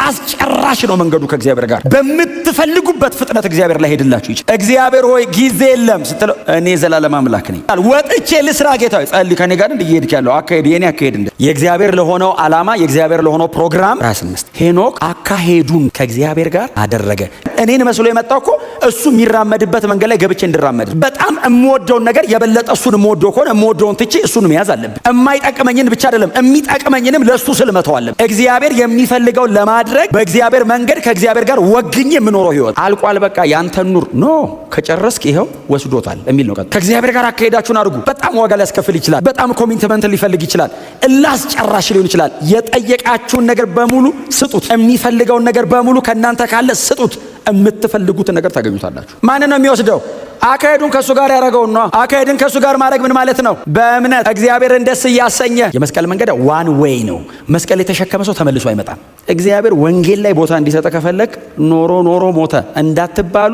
አስጨራሽ ነው መንገዱ ከእግዚአብሔር ጋር። በምትፈልጉበት ፍጥነት እግዚአብሔር ላይ ሄድላችሁ ይችላል። እግዚአብሔር ሆይ ጊዜ የለም ስትለው እኔ ዘላለም አምላክ ነኝ። ወጥቼ ልስራ ጌታ ሆይ ጸልይ፣ ከኔ ጋር እየሄድክ ያለው አካሄድ የኔ አካሄድ እንደ የእግዚአብሔር ለሆነው ዓላማ፣ የእግዚአብሔር ለሆነው ፕሮግራም ራስን መስጠት። ሄኖክ አካሄዱን ከእግዚአብሔር ጋር አደረገ። እኔን መስሎ የመጣው እኮ እሱ የሚራመድበት መንገድ ላይ ገብቼ እንድራመድ። በጣም የምወደውን ነገር የበለጠ እሱን የምወደው ከሆነ የምወደውን ትቼ እሱን መያዝ አለብን። የማይጠቅመኝን ብቻ አይደለም፣ የሚጠቅመኝንም ለእሱ ስል መተው አለብን። እግዚአብሔር የሚፈልገውን ለማድረግ በእግዚአብሔር መንገድ ከእግዚአብሔር ጋር ወግኜ የምኖረው ህይወት አልቋል። በቃ ያንተን ኑር no ከጨረስክ ይኸው ወስዶታል የሚል ነው። ከእግዚአብሔር ጋር አካሄዳችሁን አድርጉ። በጣም ዋጋ ሊያስከፍል ይችላል። በጣም commitment ሊፈልግ ይችላል። እልህ አስጨራሽ ሊሆን ይችላል። የጠየቃችሁን ነገር በሙሉ ስጡት። የሚፈልገውን ነገር በሙሉ ከእናንተ ካለ ስጡት። የምትፈልጉትን ነገር ታገኙታላችሁ። ማንን ነው የሚወስደው? አካሄዱን ከእሱ ጋር ያደረገውን ነው። አካሄድን ከእሱ ጋር ማድረግ ምን ማለት ነው? በእምነት እግዚአብሔርን ደስ እያሰኘ። የመስቀል መንገድ one way ነው። መስቀል የተሸከመ ሰው ተመልሶ አይመጣም። እግዚአብሔር ወንጌል ላይ ቦታ እንዲሰጠ ከፈለግ ኖሮ ኖሮ ሞተ እንዳትባሉ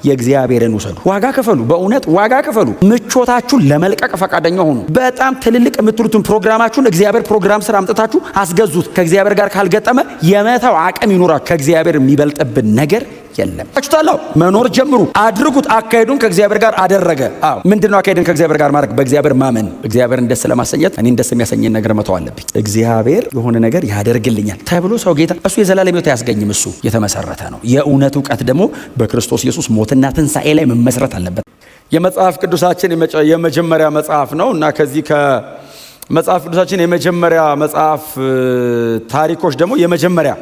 የእግዚአብሔርን ውሰዱ። ዋጋ ክፈሉ። በእውነት ዋጋ ክፈሉ። ምቾታችሁን ለመልቀቅ ፈቃደኛ ሁኑ። በጣም ትልልቅ የምትሉትን ፕሮግራማችሁን እግዚአብሔር ፕሮግራም ስር አምጥታችሁ አስገዙት። ከእግዚአብሔር ጋር ካልገጠመ የመተው አቅም ይኑራችሁ። ከእግዚአብሔር የሚበልጥብን ነገር የለም። አችታለሁ መኖር ጀምሩ፣ አድርጉት። አካሄዱን ከእግዚአብሔር ጋር አደረገ። አዎ፣ ምንድነው አካሄድን ከእግዚአብሔር ጋር ማድረግ? በእግዚአብሔር ማመን፣ እግዚአብሔርን ደስ ለማሰኘት እኔን ደስ የሚያሰኘን ነገር መተው አለብኝ። እግዚአብሔር የሆነ ነገር ያደርግልኛል ተብሎ ሰው ጌታ እሱ የዘላለም ሕይወት አያስገኝም። እሱ የተመሰረተ ነው። የእውነት እውቀት ደግሞ በክርስቶስ ኢየሱስ ሞትና ትንሣኤ ላይ መመስረት አለበት። የመጽሐፍ ቅዱሳችን የመጀመሪያ መጽሐፍ ነው እና ከዚህ ከመጽሐፍ ቅዱሳችን የመጀመሪያ መጽሐፍ ታሪኮች ደግሞ የመጀመሪያ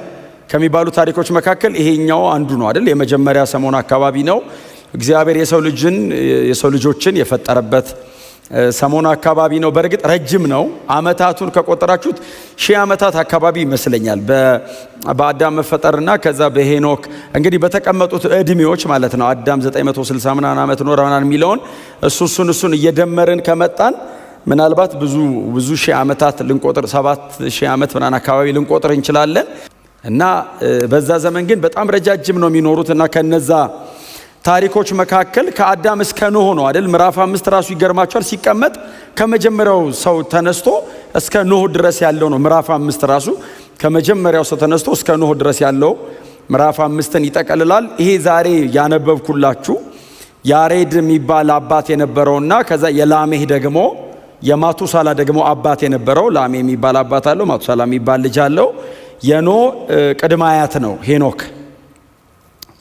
ከሚባሉ ታሪኮች መካከል ይሄኛው አንዱ ነው አይደል? የመጀመሪያ ሰሞን አካባቢ ነው። እግዚአብሔር የሰው ልጆችን የፈጠረበት ሰሞን አካባቢ ነው። በእርግጥ ረጅም ነው። አመታቱን ከቆጠራችሁት 1000 ዓመታት አካባቢ ይመስለኛል። በአዳም መፈጠርና ከዛ በሄኖክ እንግዲህ በተቀመጡት እድሜዎች ማለት ነው። አዳም 960 ምናምን ዓመት ኖረ ምናምን የሚለውን እሱን እየደመርን ከመጣን ምናልባት ብዙ ብዙ ሺህ ዓመታት ልንቆጥር፣ 7000 ዓመት ምናምን አካባቢ ልንቆጥር እንችላለን። እና በዛ ዘመን ግን በጣም ረጃጅም ነው የሚኖሩት። እና ከነዛ ታሪኮች መካከል ከአዳም እስከ ኖህ ነው አይደል? ምዕራፍ 5 ራሱ ይገርማቸዋል። ሲቀመጥ ከመጀመሪያው ሰው ተነስቶ እስከ ኖህ ድረስ ያለው ነው። ምዕራፍ 5 ራሱ ከመጀመሪያው ሰው ተነስቶ እስከ ኖህ ድረስ ያለው ምዕራፍ 5ን ይጠቀልላል። ይሄ ዛሬ ያነበብኩላችሁ ያሬድ የሚባል አባት የነበረውና ከዛ የላሜህ ደግሞ የማቱሳላ ደግሞ አባት የነበረው ላሜ የሚባል አባት አለው። ማቱሳላ የሚባል ልጅ አለው። የኖህ ቅድመ አያት ነው ሄኖክ።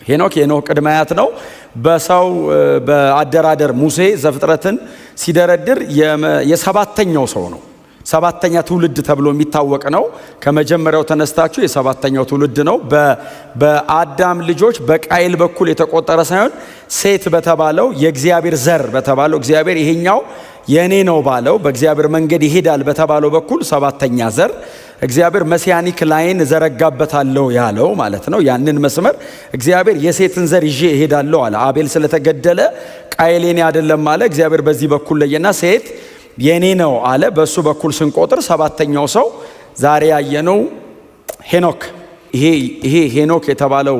ሄኖክ የኖህ ቅድመ አያት ነው። በሰው በአደራደር ሙሴ ዘፍጥረትን ሲደረድር የሰባተኛው ሰው ነው። ሰባተኛ ትውልድ ተብሎ የሚታወቅ ነው። ከመጀመሪያው ተነስታችሁ የሰባተኛው ትውልድ ነው። በአዳም ልጆች በቃይል በኩል የተቆጠረ ሳይሆን ሴት በተባለው የእግዚአብሔር ዘር በተባለው እግዚአብሔር ይሄኛው የኔ ነው ባለው በእግዚአብሔር መንገድ ይሄዳል በተባለው በኩል ሰባተኛ ዘር እግዚአብሔር messianic line ዘረጋበታለሁ ያለው ማለት ነው። ያንን መስመር እግዚአብሔር የሴትን ዘር ይዤ እሄዳለሁ አለ። አቤል ስለተገደለ ቃየል የኔ አይደለም አለ። እግዚአብሔር በዚህ በኩል ለየና ሴት የኔ ነው አለ። በሱ በኩል ስንቆጥር ሰባተኛው ሰው ዛሬ ያየነው ሄኖክ። ይሄ ሄኖክ የተባለው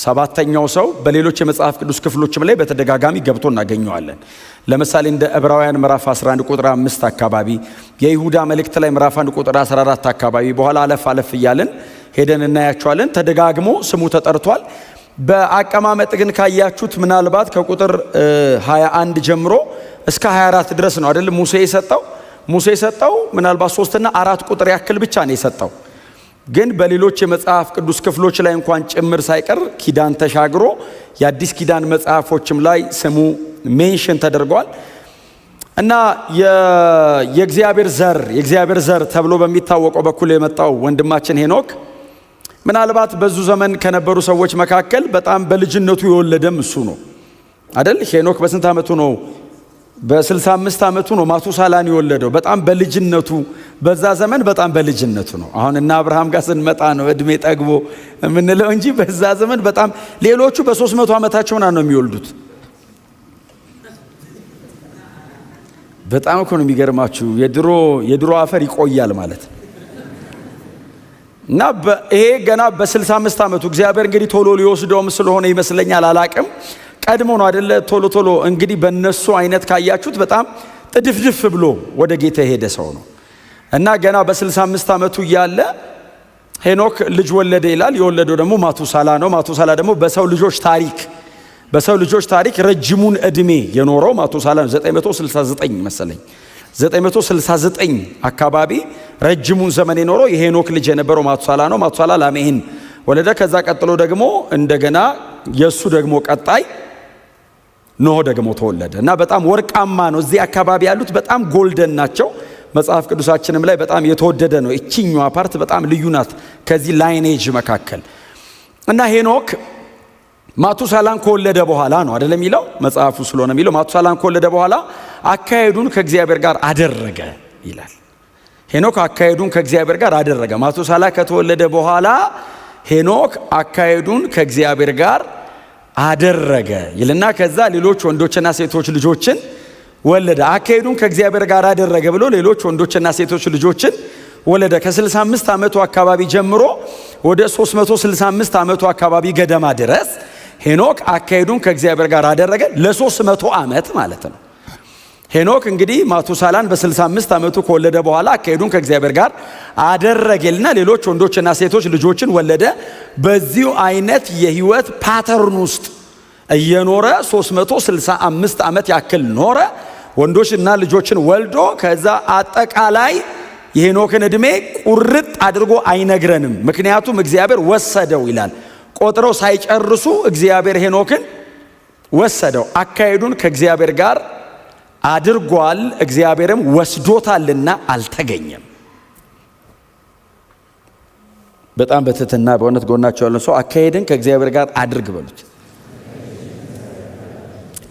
ሰባተኛው ሰው በሌሎች የመጽሐፍ ቅዱስ ክፍሎችም ላይ በተደጋጋሚ ገብቶ እናገኘዋለን። ለምሳሌ እንደ ዕብራውያን ምዕራፍ 11 ቁጥር 5 አካባቢ፣ የይሁዳ መልእክት ላይ ምዕራፍ 1 ቁጥር 14 አካባቢ፣ በኋላ አለፍ አለፍ እያልን ሄደን እናያቸዋለን። ተደጋግሞ ስሙ ተጠርቷል። በአቀማመጥ ግን ካያችሁት ምናልባት ከቁጥር 21 ጀምሮ እስከ 24 ድረስ ነው አይደል ሙሴ የሰጠው? ሙሴ የሰጠው ምናልባት 3 እና 4 ቁጥር ያክል ብቻ ነው የሰጠው። ግን በሌሎች የመጽሐፍ ቅዱስ ክፍሎች ላይ እንኳን ጭምር ሳይቀር ኪዳን ተሻግሮ የአዲስ ኪዳን መጽሐፎችም ላይ ስሙ mention ተደርጓል። እና የእግዚአብሔር ዘር ተብሎ በሚታወቀው በኩል የመጣው ወንድማችን ሄኖክ ምናልባት በዙ ዘመን ከነበሩ ሰዎች መካከል በጣም በልጅነቱ የወለደም እሱ ነው አይደል? ሄኖክ በስንት ዓመቱ ነው? በ65 ዓመቱ ነው ማቱሳላን የወለደው። በጣም በልጅነቱ፣ በዛ ዘመን በጣም በልጅነቱ ነው። አሁን እና አብርሃም ጋር ስንመጣ ነው እድሜ ጠግቦ የምንለው እንጂ በዛ ዘመን በጣም ሌሎቹ በ300 ዓመታቸው ምናምን ነው የሚወልዱት። በጣም እኮ ነው የሚገርማችሁ። የድሮ አፈር ይቆያል ማለት እና ይሄ ገና በ65 ዓመቱ እግዚአብሔር እንግዲህ ቶሎ ሊወስደውም ስለሆነ ይመስለኛል፣ አላቅም። ቀድሞ ነው አይደለ? ቶሎ ቶሎ እንግዲህ በእነሱ አይነት ካያችሁት በጣም ጥድፍድፍ ብሎ ወደ ጌታ የሄደ ሰው ነው። እና ገና በ65 ዓመቱ እያለ ሄኖክ ልጅ ወለደ ይላል። የወለደው ደግሞ ማቱሳላ ነው። ማቱሳላ ደግሞ በሰው ልጆች ታሪክ ረጅሙን እድሜ የኖረው ማቱሳላ ነው። 969 መሰለኝ፣ 969 አካባቢ ረጅሙን ዘመን የኖረው የሄኖክ ልጅ የነበረው ማቱሳላ ነው። ማቱሳላ ላሜህን ወለደ። ከዛ ቀጥሎ ደግሞ እንደገና የእሱ ደግሞ ቀጣይ ኖህ ደግሞ ተወለደ እና በጣም ወርቃማ ነው። እዚህ አካባቢ ያሉት በጣም golden ናቸው። መጽሐፍ ቅዱሳችንም ላይ በጣም የተወደደ ነው። እቺኛዋ part በጣም ልዩ ናት ከዚህ lineage መካከል። እና ሄኖክ ማቱሳላን ከወለደ በኋላ ነው አይደለም የሚለው መጽሐፉ ስለሆነ የሚለው፣ ማቱሳላን ከወለደ በኋላ አካሄዱን ከእግዚአብሔር ጋር አደረገ ይላል። ሄኖክ አካሄዱን ከእግዚአብሔር ጋር አደረገ። ማቱሳላ ከተወለደ በኋላ ሄኖክ አካሄዱን ከእግዚአብሔር ጋር አደረገ ይልና ከዛ ሌሎች ወንዶችና ሴቶች ልጆችን ወለደ። አካሄዱን ከእግዚአብሔር ጋር አደረገ ብሎ ሌሎች ወንዶችና ሴቶች ልጆችን ወለደ። ከ65 ዓመቱ አካባቢ ጀምሮ ወደ 365 ዓመቱ አካባቢ ገደማ ድረስ ሄኖክ አካሄዱን ከእግዚአብሔር ጋር አደረገ። ለ300 ዓመት ማለት ነው። ሄኖክ እንግዲህ ማቱሳላን በ65 ዓመቱ ከወለደ በኋላ አካሄዱን ከእግዚአብሔር ጋር አደረገልና ሌሎች ወንዶችና ሴቶች ልጆችን ወለደ። በዚሁ አይነት የህይወት pattern ውስጥ እየኖረ 365 ዓመት ያክል ኖረ። ወንዶችና ልጆችን ወልዶ ከዛ አጠቃላይ የሄኖክን ዕድሜ ቁርጥ አድርጎ አይነግረንም። ምክንያቱም እግዚአብሔር ወሰደው ይላል። ቆጥረው ሳይጨርሱ እግዚአብሔር ሄኖክን ወሰደው። አካሄዱን ከእግዚአብሔር ጋር አድርጓል፣ እግዚአብሔርም ወስዶታልና አልተገኘም። በጣም በትህትና በእውነት ጎናችሁ ያለን ሰው አካሄድን ከእግዚአብሔር ጋር አድርግ በሉት።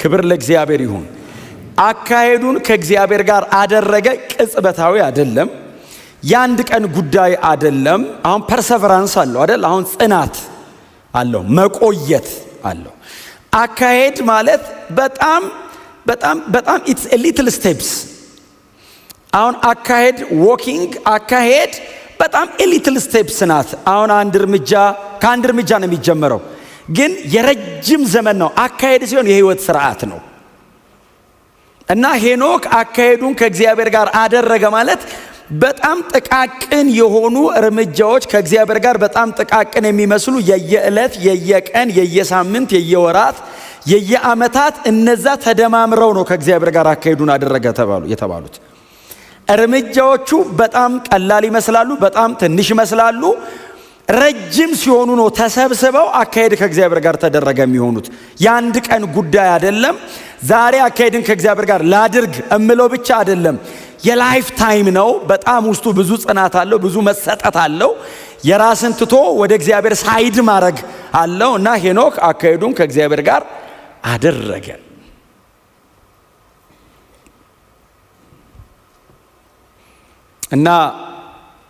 ክብር ለእግዚአብሔር ይሁን። አካሄዱን ከእግዚአብሔር ጋር አደረገ። ቅጽበታዊ አይደለም። የአንድ ቀን ጉዳይ አይደለም። አሁን perseverance አለው አይደል? አሁን ጽናት አለው፣ መቆየት አለው። አካሄድ ማለት በጣም በጣም በጣም it's little steps። አሁን አካሄድ፣ walking አካሄድ በጣም little steps ናት። አሁን አንድ እርምጃ፣ ከአንድ እርምጃ ነው የሚጀመረው፣ ግን የረጅም ዘመን ነው። አካሄድ ሲሆን የህይወት ስርዓት ነው። እና ሄኖክ አካሄዱን ከእግዚአብሔር ጋር አደረገ ማለት በጣም ጥቃቅን የሆኑ እርምጃዎች፣ ከእግዚአብሔር ጋር በጣም ጥቃቅን የሚመስሉ የየዕለት፣ የየቀን፣ የየሳምንት፣ የየወራት፣ የየዓመታት እነዛ ተደማምረው ነው ከእግዚአብሔር ጋር አካሄዱን አደረገ የተባሉት። እርምጃዎቹ በጣም ቀላል ይመስላሉ፣ በጣም ትንሽ ይመስላሉ። ረጅም ሲሆኑ ነው ተሰብስበው አካሄድ ከእግዚአብሔር ጋር ተደረገ የሚሆኑት። የአንድ ቀን ጉዳይ አይደለም። ዛሬ አካሄድን ከእግዚአብሔር ጋር ላድርግ እምለው ብቻ አይደለም። የ life time ነው። በጣም ውስጡ ብዙ ጽናት አለው፣ ብዙ መሰጠት አለው። የራስን ትቶ ወደ እግዚአብሔር side ማድረግ አለው እና ሄኖክ አካሄዱን ከእግዚአብሔር ጋር አደረገ። እና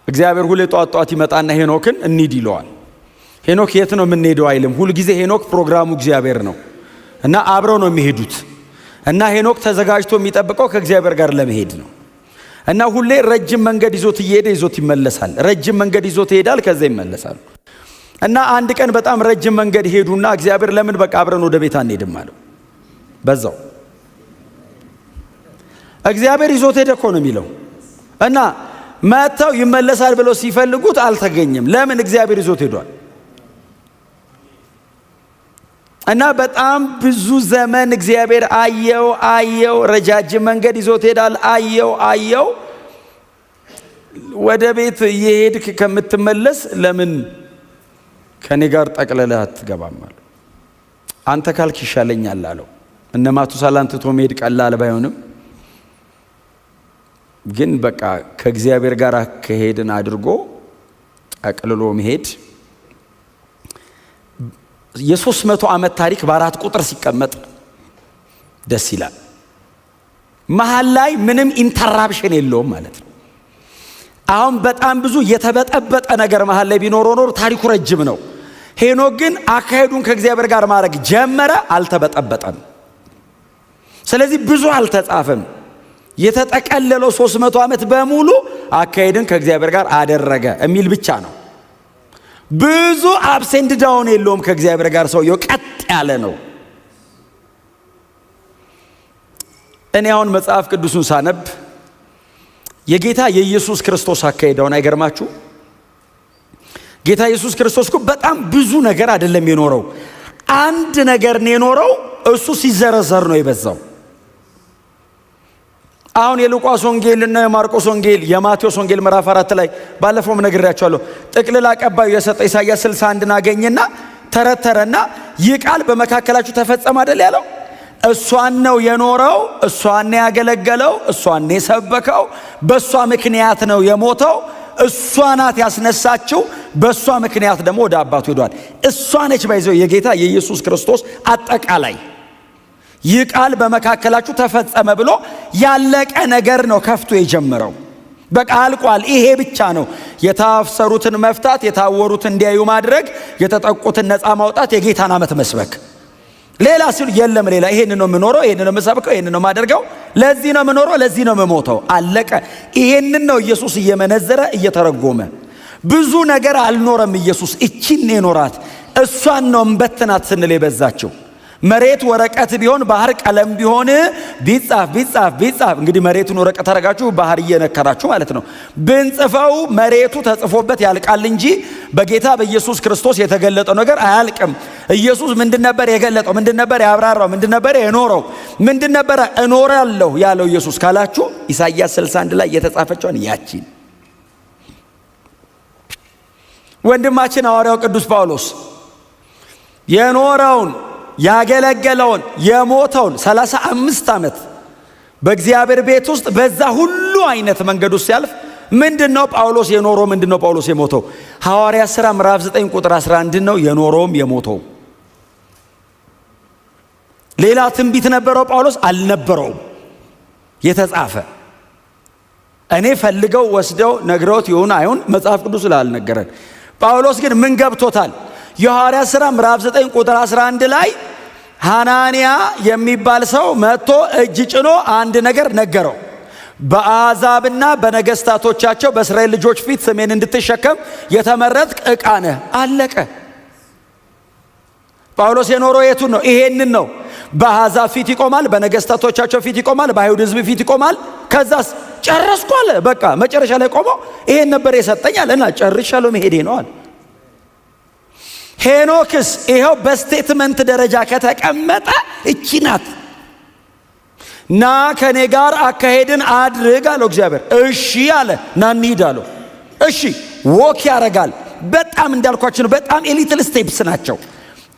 እግዚአብሔር ሁሌ ጧት ጧት ይመጣና ሄኖክን እንሂድ ይለዋል። ሄኖክ የት ነው የምንሄደው አይልም። ሁል ጊዜ ሄኖክ ፕሮግራሙ እግዚአብሔር ነው እና አብረው ነው የሚሄዱት። እና ሄኖክ ተዘጋጅቶ የሚጠብቀው ከእግዚአብሔር ጋር ለመሄድ ነው። እና ሁሌ ረጅም መንገድ ይዞት እየሄደ ይዞት ይመለሳል። ረጅም መንገድ ይዞት ይሄዳል፣ ከዛ ይመለሳሉ። እና አንድ ቀን በጣም ረጅም መንገድ ሄዱና እግዚአብሔር ለምን በቃ አብረን ወደ ቤት አንሄድም አለው። በዛው እግዚአብሔር ይዞት ሄደ እኮ ነው የሚለው። እና መጥተው ይመለሳል ብለው ሲፈልጉት አልተገኘም። ለምን? እግዚአብሔር ይዞት ሄዷል። እና በጣም ብዙ ዘመን እግዚአብሔር አየው አየው፣ ረጃጅም መንገድ ይዞት ሄዳል። አየው አየው፣ ወደ ቤት እየሄድክ ከምትመለስ ለምን ከኔ ጋር ጠቅልለህ አትገባም አለው። አንተ ካልክ ይሻለኛል አለው። እነ ማቱሳላን ትቶ መሄድ ቀላል ባይሆንም ግን በቃ ከእግዚአብሔር ጋር አካሄድን አድርጎ ጠቅልሎ መሄድ፣ የ300 ዓመት ታሪክ በአራት ቁጥር ሲቀመጥ ደስ ይላል። መሀል ላይ ምንም interruption የለውም ማለት ነው። አሁን በጣም ብዙ የተበጠበጠ ነገር መሀል ላይ ቢኖር ኖሮ ታሪኩ ረጅም ነው። ሄኖክ ግን አካሄዱን ከእግዚአብሔር ጋር ማድረግ ጀመረ፣ አልተበጠበጠም። ስለዚህ ብዙ አልተጻፈም። የተጠቀለለው 300 ዓመት በሙሉ አካሄድን ከእግዚአብሔር ጋር አደረገ የሚል ብቻ ነው። ብዙ ups and down የለውም ከእግዚአብሔር ጋር፣ ሰውየው ቀጥ ያለ ነው። እኔ አሁን መጽሐፍ ቅዱሱን ሳነብ የጌታ የኢየሱስ ክርስቶስ አካሄድ አሁን አይገርማችሁ? ጌታ ኢየሱስ ክርስቶስ እኮ በጣም ብዙ ነገር አይደለም የኖረው፣ አንድ ነገር ነው የኖረው። እሱ ሲዘረዘር ነው የበዛው። አሁን የሉቃስ ወንጌልና የማርቆስ ወንጌል የማቴዎስ ወንጌል ምዕራፍ 4 ላይ ባለፈውም ነግሬያቸዋለሁ። ጥቅልል አቀባዩ የሰጠ ኢሳይያስ 61ን አገኘና ተረተረና ይህ ቃል በመካከላችሁ ተፈጸመ አይደል ያለው። እሷን ነው የኖረው፣ እሷን ነው ያገለገለው፣ እሷን ነው የሰበከው፣ በእሷ ምክንያት ነው የሞተው፣ እሷ ናት ያስነሳችው፣ በእሷ ምክንያት ደግሞ ወደ አባቱ ሄዷል። እሷ ነች by the way የጌታ የኢየሱስ ክርስቶስ አጠቃላይ ይህ ቃል በመካከላችሁ ተፈጸመ ብሎ ያለቀ ነገር ነው ከፍቶ የጀመረው። በቃ አልቋል። ይሄ ብቻ ነው። የታሰሩትን መፍታት፣ የታወሩትን እንዲያዩ ማድረግ፣ የተጠቁትን ነፃ ማውጣት፣ የጌታን ዓመት መስበክ። ሌላ ሲሉ የለም ሌላ። ይሄን ነው የምኖረው፣ ይሄን ነው የምሰብከው፣ ይሄን ነው የማደርገው፣ ለዚህ ነው የምኖረው፣ ለዚህ ነው የምሞተው። አለቀ። ይሄንን ነው ኢየሱስ እየመነዘረ እየተረጎመ። ብዙ ነገር አልኖረም ኢየሱስ። እቺን የኖራት እሷን ነው እምበትናት ስንል የበዛችው። መሬት ወረቀት ቢሆን ባህር ቀለም ቢሆን ቢጻፍ ቢጻፍ ቢጻፍ እንግዲህ መሬቱን ወረቀት አደረጋችሁ ባህር እየነከራችሁ ማለት ነው። ብንጽፈው መሬቱ ተጽፎበት ያልቃል እንጂ በጌታ በኢየሱስ ክርስቶስ የተገለጠው ነገር አያልቅም። ኢየሱስ ምንድን ነበር የገለጠው? ምንድን ነበር ያብራራው? ምንድን ነበር የኖረው? ምንድን ነበረ እኖራለሁ ያለው ኢየሱስ ካላችሁ ኢሳይያስ 61 ላይ የተጻፈችውን ያቺን ወንድማችን ሐዋርያው ቅዱስ ጳውሎስ የኖረውን ያገለገለውን የሞተውን 35 ዓመት በእግዚአብሔር ቤት ውስጥ በዛ ሁሉ አይነት መንገድ ውስጥ ሲያልፍ ምንድነው ጳውሎስ የኖረው? ምንድነው ጳውሎስ የሞተው? ሐዋርያት ሥራ ምዕራፍ 9 ቁጥር 11 ነው የኖረውም የሞተው። ሌላ ትንቢት ነበረው ጳውሎስ? አልነበረውም የተጻፈ። እኔ ፈልገው ወስደው ነግረውት ይሁን አይሁን መጽሐፍ ቅዱስ ስላልነገረን፣ ጳውሎስ ግን ምን ገብቶታል? የሐዋርያት ሥራ ምዕራፍ 9 ቁጥር 11 ላይ ሐናንያ የሚባል ሰው መጥቶ እጅ ጭኖ አንድ ነገር ነገረው። በአሕዛብና በነገስታቶቻቸው በእስራኤል ልጆች ፊት ስሜን እንድትሸከም የተመረጥክ ዕቃ ነህ። አለቀ። ጳውሎስ የኖረው የቱን ነው? ይሄንን ነው። በአሕዛብ ፊት ይቆማል፣ በነገስታቶቻቸው ፊት ይቆማል፣ በአይሁድ ሕዝብ ፊት ይቆማል። ከዛስ ጨረስኩ አለ። በቃ መጨረሻ ላይ ቆሞ ይሄን ነበር የሰጠኝ አለ እና ጨርሻለሁ መሄዴ ነው አለ። ሄኖክስ ይኸው በ statement ደረጃ ከተቀመጠ እቺ ናት። ና ከኔ ጋር አካሄድን አድርግ አለው እግዚአብሔር። እሺ አለ። ና እንሂድ አለው። እሺ walk ያደርጋል። በጣም እንዳልኳችሁ ነው። በጣም a little steps ናቸው።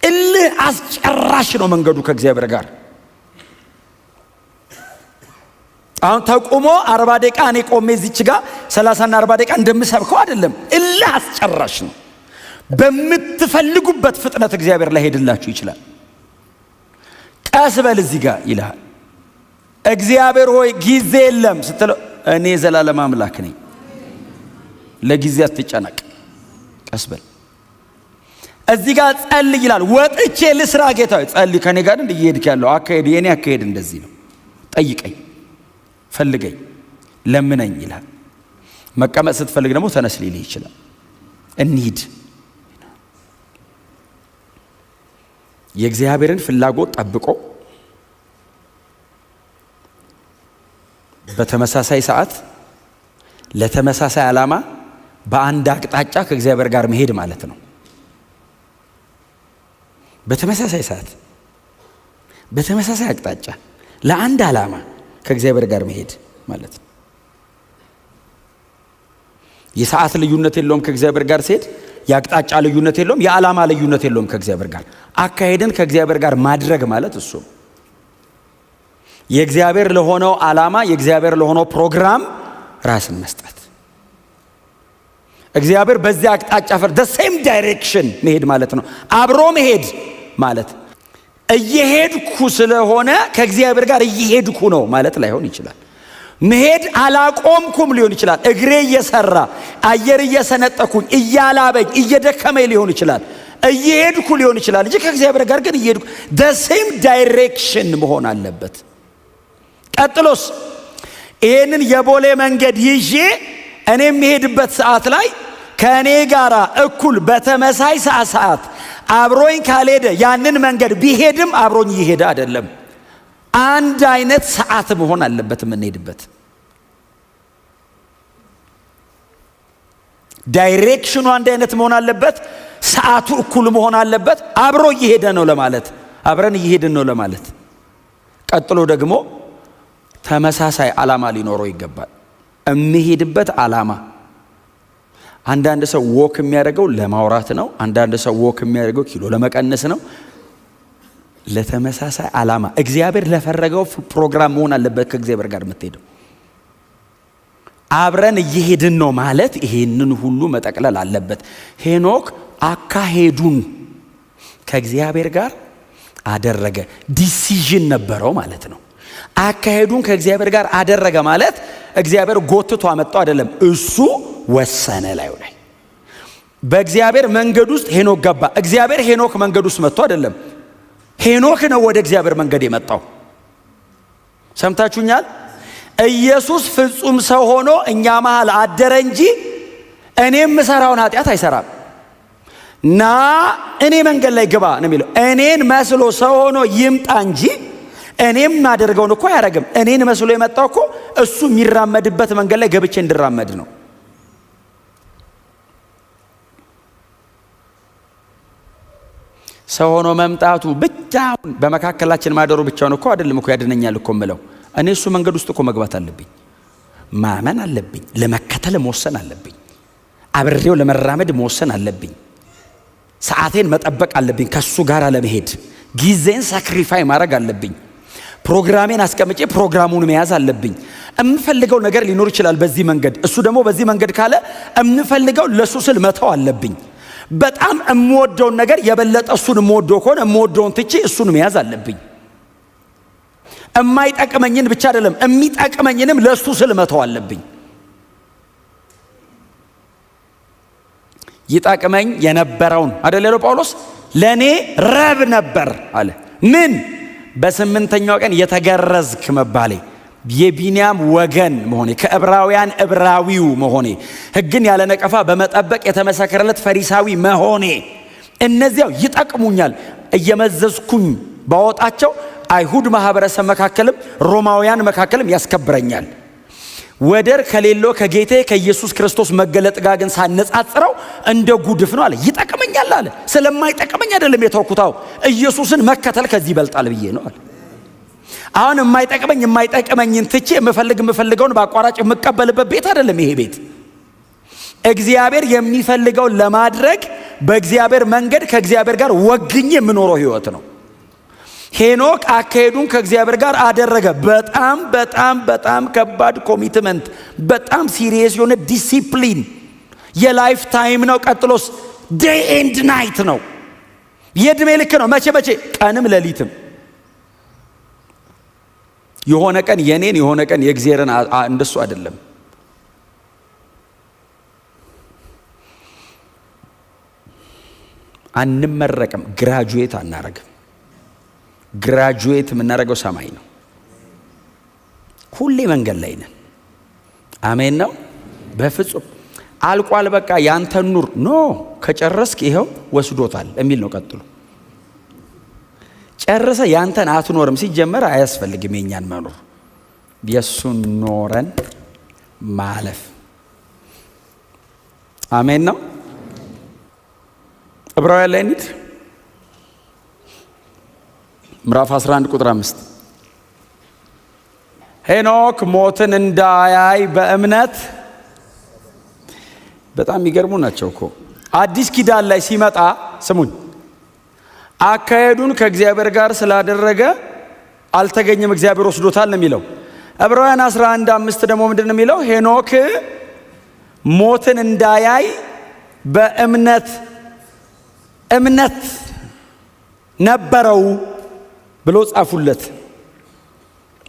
እልህ አስጨራሽ ነው መንገዱ ከእግዚአብሔር ጋር። አሁን ተቁሞ 40 ደቂቃ እኔ ቆሜ እዚች ጋር 30 እና 40 ደቂቃ እንደምሰብከው አይደለም። እልህ አስጨራሽ ነው። በምትፈልጉበት ፍጥነት እግዚአብሔር ላይሄድላችሁ ይችላል። ቀስ በል እዚህ ጋር ይልሃል። እግዚአብሔር ሆይ ጊዜ የለም ስትለው እኔ ዘላለም አምላክ ነኝ፣ ለጊዜ አትጨነቅ፣ ቀስ በል። እዚህ ጋር ጸልይ ይላል። ወጥቼ ልስራ ጌታ ሆይ። ጸልይ ከኔ ጋር እየሄድክ ያለው አካሄድ የኔ አካሄድ እንደዚህ ነው። ጠይቀኝ፣ ፈልገኝ፣ ለምነኝ ይላል። መቀመጥ ስትፈልግ ደግሞ ተነስ ሊልህ ይችላል። እንሂድ። የእግዚአብሔርን ፍላጎት ጠብቆ በተመሳሳይ ሰዓት ለተመሳሳይ ዓላማ በአንድ አቅጣጫ ከእግዚአብሔር ጋር መሄድ ማለት ነው። በተመሳሳይ ሰዓት በተመሳሳይ አቅጣጫ ለአንድ ዓላማ ከእግዚአብሔር ጋር መሄድ ማለት ነው። የሰዓት ልዩነት የለውም ከእግዚአብሔር ጋር ሲሄድ፣ የአቅጣጫ ልዩነት የለውም፣ የዓላማ ልዩነት የለውም ከእግዚአብሔር ጋር። አካሄድን ከእግዚአብሔር ጋር ማድረግ ማለት እሱ ነው። የእግዚአብሔር ለሆነው ዓላማ የእግዚአብሔር ለሆነው ፕሮግራም ራስን መስጠት። እግዚአብሔር በዚያ አቅጣጫ the same direction መሄድ ማለት ነው። አብሮ መሄድ ማለት እየሄድኩ ስለሆነ ከእግዚአብሔር ጋር እየሄድኩ ነው ማለት ላይሆን ይችላል። መሄድ አላቆምኩም ሊሆን ይችላል። እግሬ እየሰራ አየር እየሰነጠኩኝ እያላበኝ እየደከመኝ ሊሆን ይችላል። እየሄድኩ ሊሆን ይችላል እንጂ ከእግዚአብሔር ጋር ግን እየሄድኩ the same direction መሆን አለበት። ቀጥሎስ ይሄንን የቦሌ መንገድ ይዤ እኔ የምሄድበት ሰዓት ላይ ከእኔ ጋር እኩል በተመሳሳይ ሰዓት አብሮኝ ካልሄደ ያንን መንገድ ቢሄድም አብሮኝ እየሄደ አይደለም። አንድ አይነት ሰዓት መሆን አለበት የምንሄድበት። Direction ኑ አንድ አይነት መሆን አለበት። ሰዓቱ እኩል መሆን አለበት። አብሮ እየሄደ ነው ለማለት፣ አብረን እየሄድን ነው ለማለት። ቀጥሎ ደግሞ ተመሳሳይ ዓላማ ሊኖረው ይገባል። የሚሄድበት ዓላማ። አንዳንድ ሰው walk የሚያደርገው ለማውራት ነው። አንዳንድ ሰው walk የሚያደርገው ኪሎ ለመቀነስ ነው። ለተመሳሳይ ዓላማ እግዚአብሔር ለፈለገው ፕሮግራም መሆን አለበት ከእግዚአብሔር ጋር የምትሄደው። አብረን እየሄድን ነው ማለት ይሄንን ሁሉ መጠቅለል አለበት። ሄኖክ አካሄዱን ከእግዚአብሔር ጋር አደረገ። Decision ነበረው ማለት ነው። አካሄዱን ከእግዚአብሔር ጋር አደረገ ማለት እግዚአብሔር ጎትቶ አመጣው አይደለም፣ እሱ ወሰነ። ላዩ ላይ በእግዚአብሔር መንገድ ውስጥ ሄኖክ ገባ። እግዚአብሔር ሄኖክ መንገድ ውስጥ መጥቶ አይደለም፣ ሄኖክ ነው ወደ እግዚአብሔር መንገድ የመጣው። ሰምታችሁኛል? ኢየሱስ ፍጹም ሰው ሆኖ እኛ መሃል አደረ እንጂ እኔ የምሰራውን ኃጢአት አይሰራም። ና እኔ መንገድ ላይ ግባ ነው የሚለው። እኔን መስሎ ሰው ሆኖ ይምጣ እንጂ እኔም የማደርገውን እኮ አያደርግም። እኔን መስሎ የመጣው እኮ እሱ የሚራመድበት መንገድ ላይ ገብቼ እንድራመድ ነው። ሰው ሆኖ መምጣቱ ብቻውን በመካከላችን ማደሩ ብቻውን እኮ አይደለም እኮ ያድነኛል እኮ የምለው። እኔ እሱ መንገድ ውስጥ እኮ መግባት አለብኝ፣ ማመን አለብኝ፣ ለመከተል መወሰን አለብኝ፣ አብሬው ለመራመድ መወሰን አለብኝ፣ ሰዓቴን መጠበቅ አለብኝ፣ ከሱ ጋር ለመሄድ ጊዜን sacrifice ማድረግ አለብኝ፣ ፕሮግራሜን አስቀምጬ ፕሮግራሙን መያዝ አለብኝ። እምፈልገው ነገር ሊኖር ይችላል በዚህ መንገድ፣ እሱ ደግሞ በዚህ መንገድ ካለ እምፈልገው ለእሱ ስል መተው አለብኝ። በጣም እምወደውን ነገር የበለጠ እሱን እምወደው ከሆነ እምወደውን ትቼ እሱን መያዝ አለብኝ። እማይጠቅመኝን ብቻ አይደለም እሚጠቅመኝንም ለእሱ ስል መተው አለብኝ። ይጠቅመኝ የነበረውን አይደል ያለው ጳውሎስ፣ ለእኔ ረብ ነበር አለ። ምን በስምንተኛው ቀን የተገረዝክ መባሌ፣ የቢንያም ወገን መሆኔ፣ ከዕብራውያን ዕብራዊው መሆኔ፣ ሕግን ያለ ነቀፋ በመጠበቅ የተመሰከረለት ፈሪሳዊ መሆኔ፣ እነዚያው ይጠቅሙኛል። እየመዘዝኩኝ ባወጣቸው አይሁድ ማህበረሰብ መካከልም ሮማውያን መካከልም ያስከብረኛል። ወደር ከሌለው ከጌቴ ከኢየሱስ ክርስቶስ መገለጥ ጋር ግን ሳነጻጽረው እንደ ጉድፍ ነው አለ። ይጠቅመኛል አለ። ስለማይጠቅመኝ አይደለም የተውኩታው፣ ኢየሱስን መከተል ከዚህ ይበልጣል ብዬ ነው አለ። አሁን የማይጠቅመኝን ትቼ የምፈልገውን በአቋራጭ የምቀበልበት ቤት አይደለም ይሄ ቤት። እግዚአብሔር የሚፈልገውን ለማድረግ በእግዚአብሔር መንገድ ከእግዚአብሔር ጋር ወግኜ የምኖረው ህይወት ነው። ሄኖክ አካሄዱን ከእግዚአብሔር ጋር አደረገ። በጣም በጣም በጣም ከባድ commitment፣ በጣም serious የሆነ ዲሲፕሊን፣ የ life time ነው። ቀጥሎስ day and night ነው፣ የእድሜ ልክ ነው። መቼ መቼ? ቀንም ሌሊትም። የሆነ ቀን የኔን የሆነ ቀን የእግዚአብሔርን እንደሱ አይደለም። አንመረቅም፣ graduate አናረግም። Graduate የምናደርገው ሰማይ ነው። ሁሌ መንገድ ላይ ነን። አሜን ነው። በፍጹም አልቋል፣ በቃ ያንተን ኑር no ከጨረስክ ይኸው ወስዶታል የሚል ነው። ቀጥሎ ጨርሰ ያንተን አትኖርም። ሲጀመር አያስፈልግም የኛን መኖር፣ የእሱን ኖረን ማለፍ። አሜን ነው። ዕብራውያን ላይ እንሂድ። ምዕራፍ 11 ቁጥር 5 ሄኖክ ሞትን እንዳያይ በእምነት። በጣም የሚገርሙ ናቸው እኮ። አዲስ ኪዳን ላይ ሲመጣ ስሙኝ፣ አካሄዱን ከእግዚአብሔር ጋር ስላደረገ አልተገኘም፣ እግዚአብሔር ወስዶታል ነው የሚለው። ዕብራውያን 11:5 ደግሞ ምንድን ነው የሚለው? ሄኖክ ሞትን እንዳያይ በእምነት እምነት ነበረው ብሎ ጻፉለት።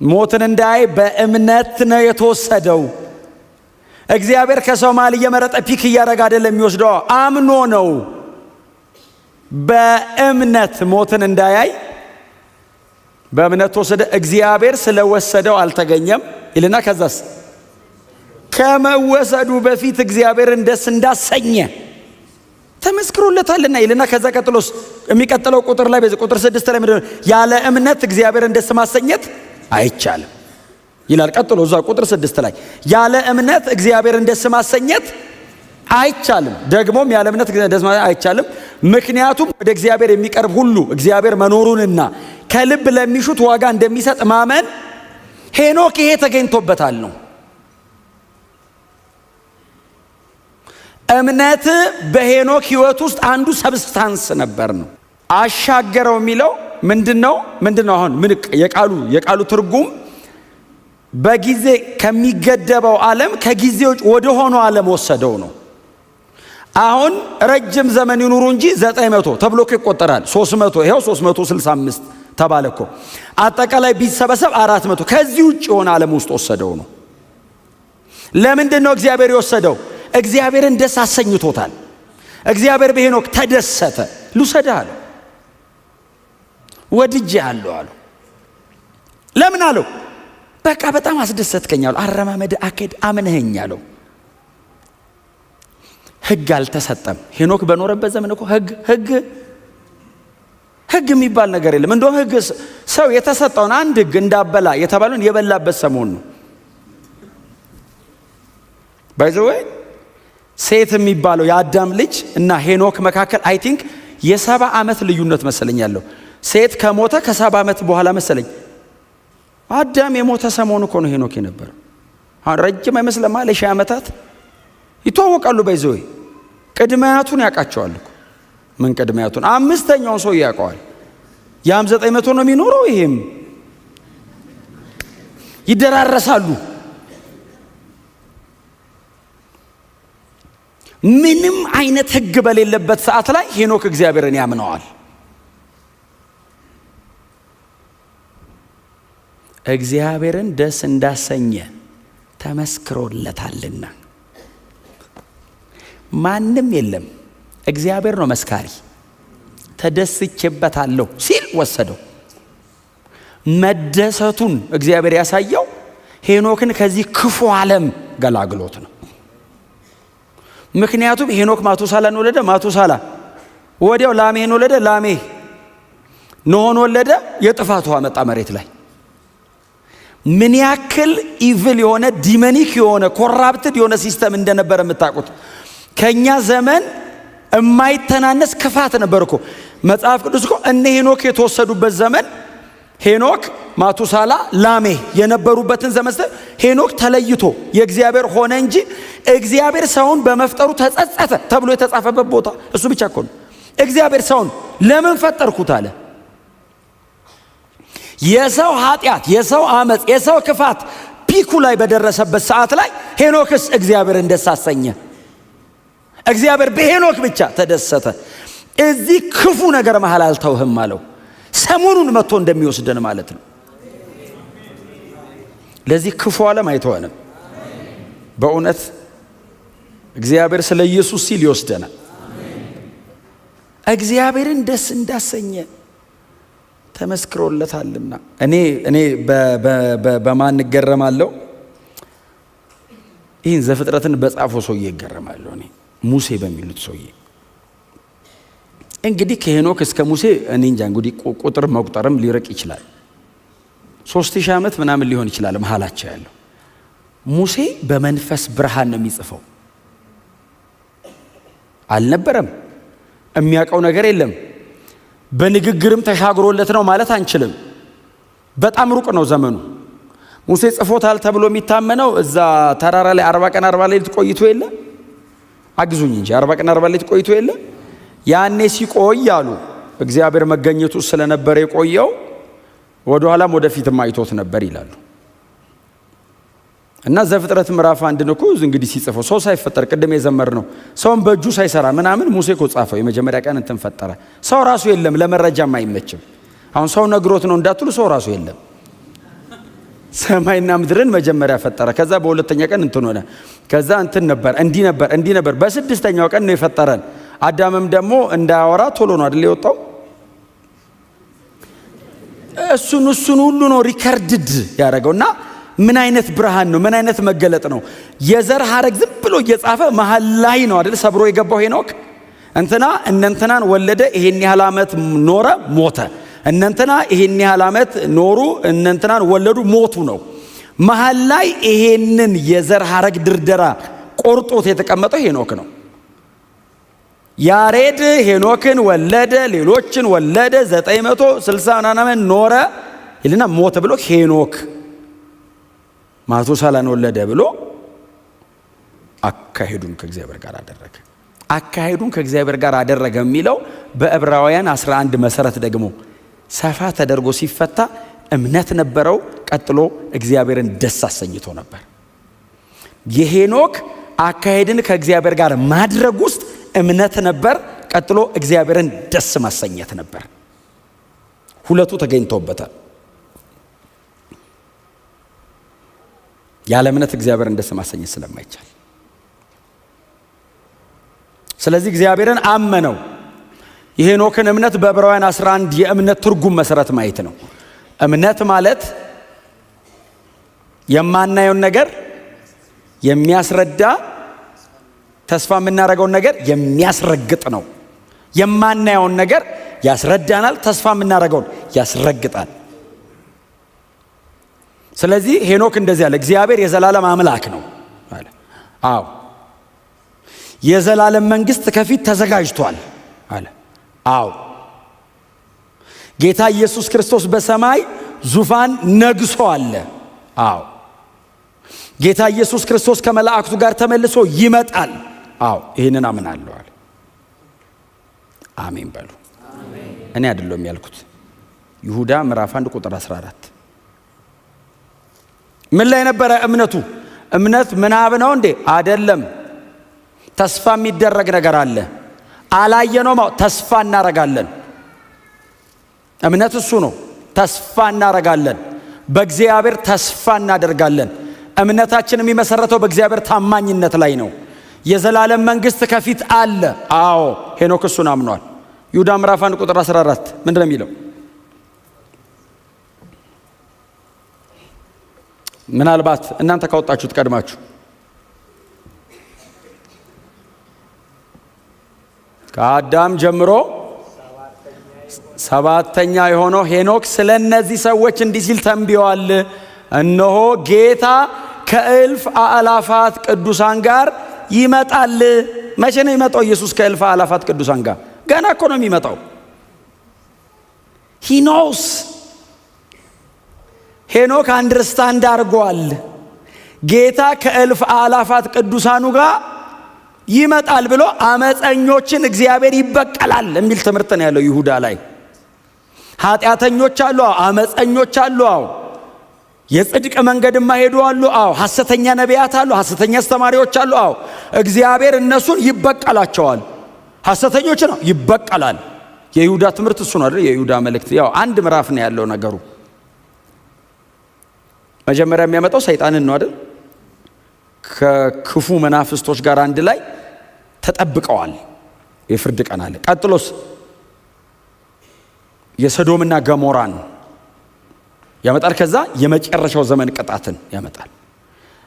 ሞትን እንዳያይ በእምነት ነው የተወሰደው። እግዚአብሔር ከሰው መሃል እየመረጠ pick እያደረገ አይደለም የሚወስደው፣ አምኖ ነው። በእምነት ሞትን እንዳያይ በእምነት ተወሰደ። እግዚአብሔር ስለወሰደው አልተገኘም ይልና ከዛስ ከመወሰዱ በፊት እግዚአብሔርን ደስ እንዳሰኘ ተመስክሮለታልና ይልና ከዛ ቀጥሎስ የሚቀጥለው ቁጥር ላይ በዚህ ቁጥር 6 ላይ ምንድነው? ያለ እምነት እግዚአብሔርን ደስ ማሰኘት አይቻልም ይላል። ቀጥሎ እዛ ቁጥር 6 ላይ ያለ እምነት እግዚአብሔርን ደስ ማሰኘት አይቻልም። ደግሞም ያለ እምነት ደስ ማለት አይቻልም። ምክንያቱም ወደ እግዚአብሔር የሚቀርብ ሁሉ እግዚአብሔር መኖሩንና ከልብ ለሚሹት ዋጋ እንደሚሰጥ ማመን። ሄኖክ ይሄ ተገኝቶበታል ነው። እምነት በሄኖክ ሕይወት ውስጥ አንዱ substance ነበር ነው። አሻገረው የሚለው ምንድን ነው? ምንድን ነው? አሁን ምን የቃሉ ትርጉም በጊዜ ከሚገደበው ዓለም ከጊዜ ውጭ ወደ ሆነው ዓለም ወሰደው ነው። አሁን ረጅም ዘመን ይኑሩ እንጂ 900 ተብሎ እኮ ይቆጠራል። 300 ይኸው 365 ተባለ እኮ። አጠቃላይ ቢሰበሰብ 400። ከዚህ ውጭ የሆነ ዓለም ውስጥ ወሰደው ነው። ለምንድን ነው እግዚአብሔር የወሰደው? እግዚአብሔርን ደስ አሰኝቶታል። እግዚአብሔር በሄኖክ ተደሰተ። ልውሰድህ አለው። ወድጄሃለሁ አለው። ለምን አለው? በቃ በጣም አስደሰትከኝ አለው። አረማመድ፣ አካሄድ አምነኸኝ አለው። ሕግ አልተሰጠም። ሄኖክ በኖረበት ዘመን እኮ ሕግ የሚባል ነገር የለም። እንደውም ሕግ ሰው የተሰጠውን አንድ ሕግ እንዳበላ የተባለውን የበላበት ሰሞን ነው። By the way፣ ሴት የሚባለው የአዳም ልጅ እና ሄኖክ መካከል I think የ70 ዓመት ልዩነት መሰለኝ ያለው። ሴት ከሞተ ከ70 ዓመት በኋላ መሰለኝ። አዳም የሞተ ሰሞን እኮ ነው ሄኖክ የነበረው። አሁን ረጅም አይመስልም? ለሺህ ዓመታት ይተዋወቃሉ። By the way፣ ቅድመ አያቱን ያውቃቸዋል እኮ። ምን ቅድመ አያቱን? አምስተኛውን ሰው ያውቀዋል። ያም 900 ነው የሚኖረው፣ ይሄም ይደራረሳሉ። ምንም አይነት ሕግ በሌለበት ሰዓት ላይ ሄኖክ እግዚአብሔርን ያምነዋል። እግዚአብሔርን ደስ እንዳሰኘ ተመስክሮለታልና። ማንም የለም፣ እግዚአብሔር ነው መስካሪ። ተደስቼበታለሁ ሲል ወሰደው። መደሰቱን እግዚአብሔር ያሳየው ሄኖክን ከዚህ ክፉ ዓለም ገላግሎት ነው። ምክንያቱም ሄኖክ ማቱሳላን ወለደ። ማቱሳላ ወዲያው ላሜህን ወለደ። ላሜህ ኖሆን ወለደ። የጥፋት ውሃ መጣ መሬት ላይ። ምን ያክል evil የሆነ፣ demonic የሆነ፣ corrupted የሆነ system እንደነበረ የምታውቁት ከኛ ዘመን የማይተናነስ ክፋት ነበር እኮ። መጽሐፍ ቅዱስ እኮ እነ ሄኖክ የተወሰዱበት ዘመን፣ ሄኖክ፣ ማቱሳላ፣ ላሜህ የነበሩበትን ዘመን፣ ሄኖክ ተለይቶ የእግዚአብሔር ሆነ እንጂ እግዚአብሔር ሰውን በመፍጠሩ ተጸጸተ ተብሎ የተጻፈበት ቦታ እሱ ብቻ እኮ ነው። እግዚአብሔር ሰውን ለምን ፈጠርኩት አለ። የሰው ኃጢአት፣ የሰው አመፅ፣ የሰው ክፋት peak ኡ ላይ በደረሰበት ሰዓት ላይ ሄኖክስ እግዚአብሔርን ደስ አሰኘ። እግዚአብሔር በሄኖክ ብቻ ተደሰተ። እዚህ ክፉ ነገር መሃል አልተውህም አለው። ሰሞኑን መጥቶ እንደሚወስደን ማለት ነው። ለዚህ ክፉ ዓለም አይተወንም። በእውነት እግዚአብሔር ስለ ኢየሱስ ሲል ይወስደናል። እግዚአብሔርን ደስ እንዳሰኘ ተመስክሮለታልና። እኔ በማን እገረማለሁ? ይህን ዘፍጥረትን በጻፈው ሰውዬ እገረማለሁ። እኔ ሙሴ በሚሉት ሰውዬ። እንግዲህ ከሄኖክ እስከ ሙሴ እኔ እንጃ፣ እንግዲህ ቁጥር መቁጠርም ሊርቅ ይችላል። 3000 ዓመት ምናምን ሊሆን ይችላል መሀላቸው ያለው። ሙሴ በመንፈስ ብርሃን ነው የሚጽፈው። አልነበረም፣ የሚያውቀው ነገር የለም። በንግግርም ተሻግሮለት ነው ማለት አንችልም። በጣም ሩቅ ነው ዘመኑ። ሙሴ ጽፎታል ተብሎ የሚታመነው እዛ ተራራ ላይ 40 ቀን 40 ሌሊት ቆይቶ የለ? አግዙኝ እንጂ፣ 40 ቀን 40 ሌሊት ቆይቶ የለ? ያኔ ሲቆይ አሉ እግዚአብሔር መገኘቱ ስለነበረ የቆየው ወደ ኋላም ወደፊትም አይቶት ነበር ይላሉ። እና ዘፍጥረት ምዕራፍ 1ን እኮ እንግዲህ ሲጽፈው ሰው ሳይፈጠር፣ ቅድም የዘመርነው፣ ሰውን በእጁ ሳይሰራ ምናምን ሙሴ እኮ ጻፈው። የመጀመሪያ ቀን እንትን ፈጠረ። ሰው ራሱ የለም፣ ለመረጃም አይመችም። አሁን ሰው ነግሮት ነው እንዳትሉ፣ ሰው ራሱ የለም። ሰማይና ምድርን መጀመሪያ ፈጠረ። ከዛ በሁለተኛ ቀን እንትን ሆነ። ከዛ እንትን ነበር፣ እንዲህ ነበር፣ እንዲህ ነበር። በስድስተኛው ቀን ነው የፈጠረን። አዳምም ደግሞ እንዳያወራ ቶሎ ነው አይደል የወጣው? እሱን ሁሉ ነው recorded ያደረገው። እና ምን አይነት ብርሃን ነው? ምን አይነት መገለጥ ነው? የዘር ሐረግ ዝም ብሎ እየጻፈ መሀል ላይ ነው አይደል ሰብሮ የገባው ሄኖክ? እንትና እነንትናን ወለደ፣ ይሄን ያህል ዓመት ኖረ፣ ሞተ። እነንትና ይሄን ያህል ዓመት ኖሩ፣ እነንትናን ወለዱ፣ ሞቱ ነው። መሀል ላይ ይሄንን የዘር ሐረግ ድርደራ ቆርጦት የተቀመጠው ሄኖክ ነው። ያሬድ ሄኖክን ወለደ፣ ሌሎችን ወለደ፣ 960 ምናምን ኖረ ይልና ሞተ ብሎ ሄኖክ ማቱሳላን ወለደ ብሎ አካሄዱን ከእግዚአብሔር ጋር አደረገ። አካሄዱን ከእግዚአብሔር ጋር አደረገ የሚለው በዕብራውያን 11 መሰረት ደግሞ ሰፋ ተደርጎ ሲፈታ እምነት ነበረው። ቀጥሎ እግዚአብሔርን ደስ አሰኝቶ ነበር። የሄኖክ አካሄድን ከእግዚአብሔር ጋር ማድረግ ውስጥ እምነት ነበር። ቀጥሎ እግዚአብሔርን ደስ ማሰኘት ነበር። ሁለቱ ተገኝተውበታል። ያለ እምነት እግዚአብሔርን ደስ ማሰኘት ስለማይቻል፣ ስለዚህ እግዚአብሔርን አመነው። የሄኖክን እምነት በዕብራውያን 11 የእምነት ትርጉም መሰረት ማየት ነው። እምነት ማለት የማናየውን ነገር የሚያስረዳ፣ ተስፋ የምናደርገውን ነገር የሚያስረግጥ ነው። የማናየውን ነገር ያስረዳናል፣ ተስፋ የምናደርገውን ያስረግጣል። ስለዚህ ሄኖክ እንደዚህ አለ፣ እግዚአብሔር የዘላለም አምላክ ነው አለ። አዎ፣ የዘላለም መንግስት ከፊት ተዘጋጅቷል አለ። አዎ፣ ጌታ ኢየሱስ ክርስቶስ በሰማይ ዙፋን ነግሶ አለ። አዎ፣ ጌታ ኢየሱስ ክርስቶስ ከመላእክቱ ጋር ተመልሶ ይመጣል። አዎ፣ ይህንን አምናለሁ አለ። አሜን በሉ። እኔ አይደለሁም ያልኩት። ይሁዳ ምዕራፍ 1 ቁጥር 14። ምን ላይ ነበረ እምነቱ? እምነት ምናብ ነው እንዴ? አደለም። ተስፋ የሚደረግ ነገር አለ። አላየነውም፣ ተስፋ እናረጋለን። እምነት እሱ ነው። ተስፋ እናረጋለን። በእግዚአብሔር ተስፋ እናደርጋለን። እምነታችን የሚመሰረተው በእግዚአብሔር ታማኝነት ላይ ነው። የዘላለም መንግስት ከፊት አለ። አዎ፣ ሄኖክ እሱን አምኗል። ይሁዳ ምዕራፍ 1 ቁጥር 14 ምንድን ነው የሚለው? ምናልባት እናንተ ካወጣችሁት ቀድማችሁ፣ ከአዳም ጀምሮ ሰባተኛ የሆነው ሄኖክ ስለ እነዚህ ሰዎች እንዲህ ሲል ተንብዮአል። እነሆ ጌታ ከእልፍ አእላፋት ቅዱሳን ጋር ይመጣል። መቼ ነው የሚመጣው ኢየሱስ ከእልፍ አእላፋት ቅዱሳን ጋር? ገና እኮ ነው የሚመጣው። He knows። ሄኖክ understand አድርጓል። ጌታ ከእልፍ አእላፋት ቅዱሳኑ ጋር ይመጣል ብሎ አመፀኞችን እግዚአብሔር ይበቀላል የሚል ትምህርት ነው ያለው ይሁዳ ላይ። ኃጢአተኞች አሉ፣ አዎ። አመፀኞች አሉ፣ አዎ። የጽድቅ መንገድ የማይሄዱ አሉ፣ አዎ። ሐሰተኛ ነቢያት አሉ፣ ሐሰተኛ አስተማሪዎች አሉ፣ አዎ። እግዚአብሔር እነሱን ይበቀላቸዋል። ሐሰተኞች ነው ይበቀላል። የይሁዳ ትምህርት እሱ ነው አይደል? የይሁዳ መልእክት ያው አንድ ምዕራፍ ነው ያለው ነገሩ። መጀመሪያ የሚያመጣው ሰይጣንን ነው አይደል? ከክፉ መናፍስቶች ጋር አንድ ላይ ተጠብቀዋል። የፍርድ ቀን አለ። ቀጥሎስ የሰዶምና ገሞራን ያመጣል። ከዛ የመጨረሻው ዘመን ቅጣትን ያመጣል።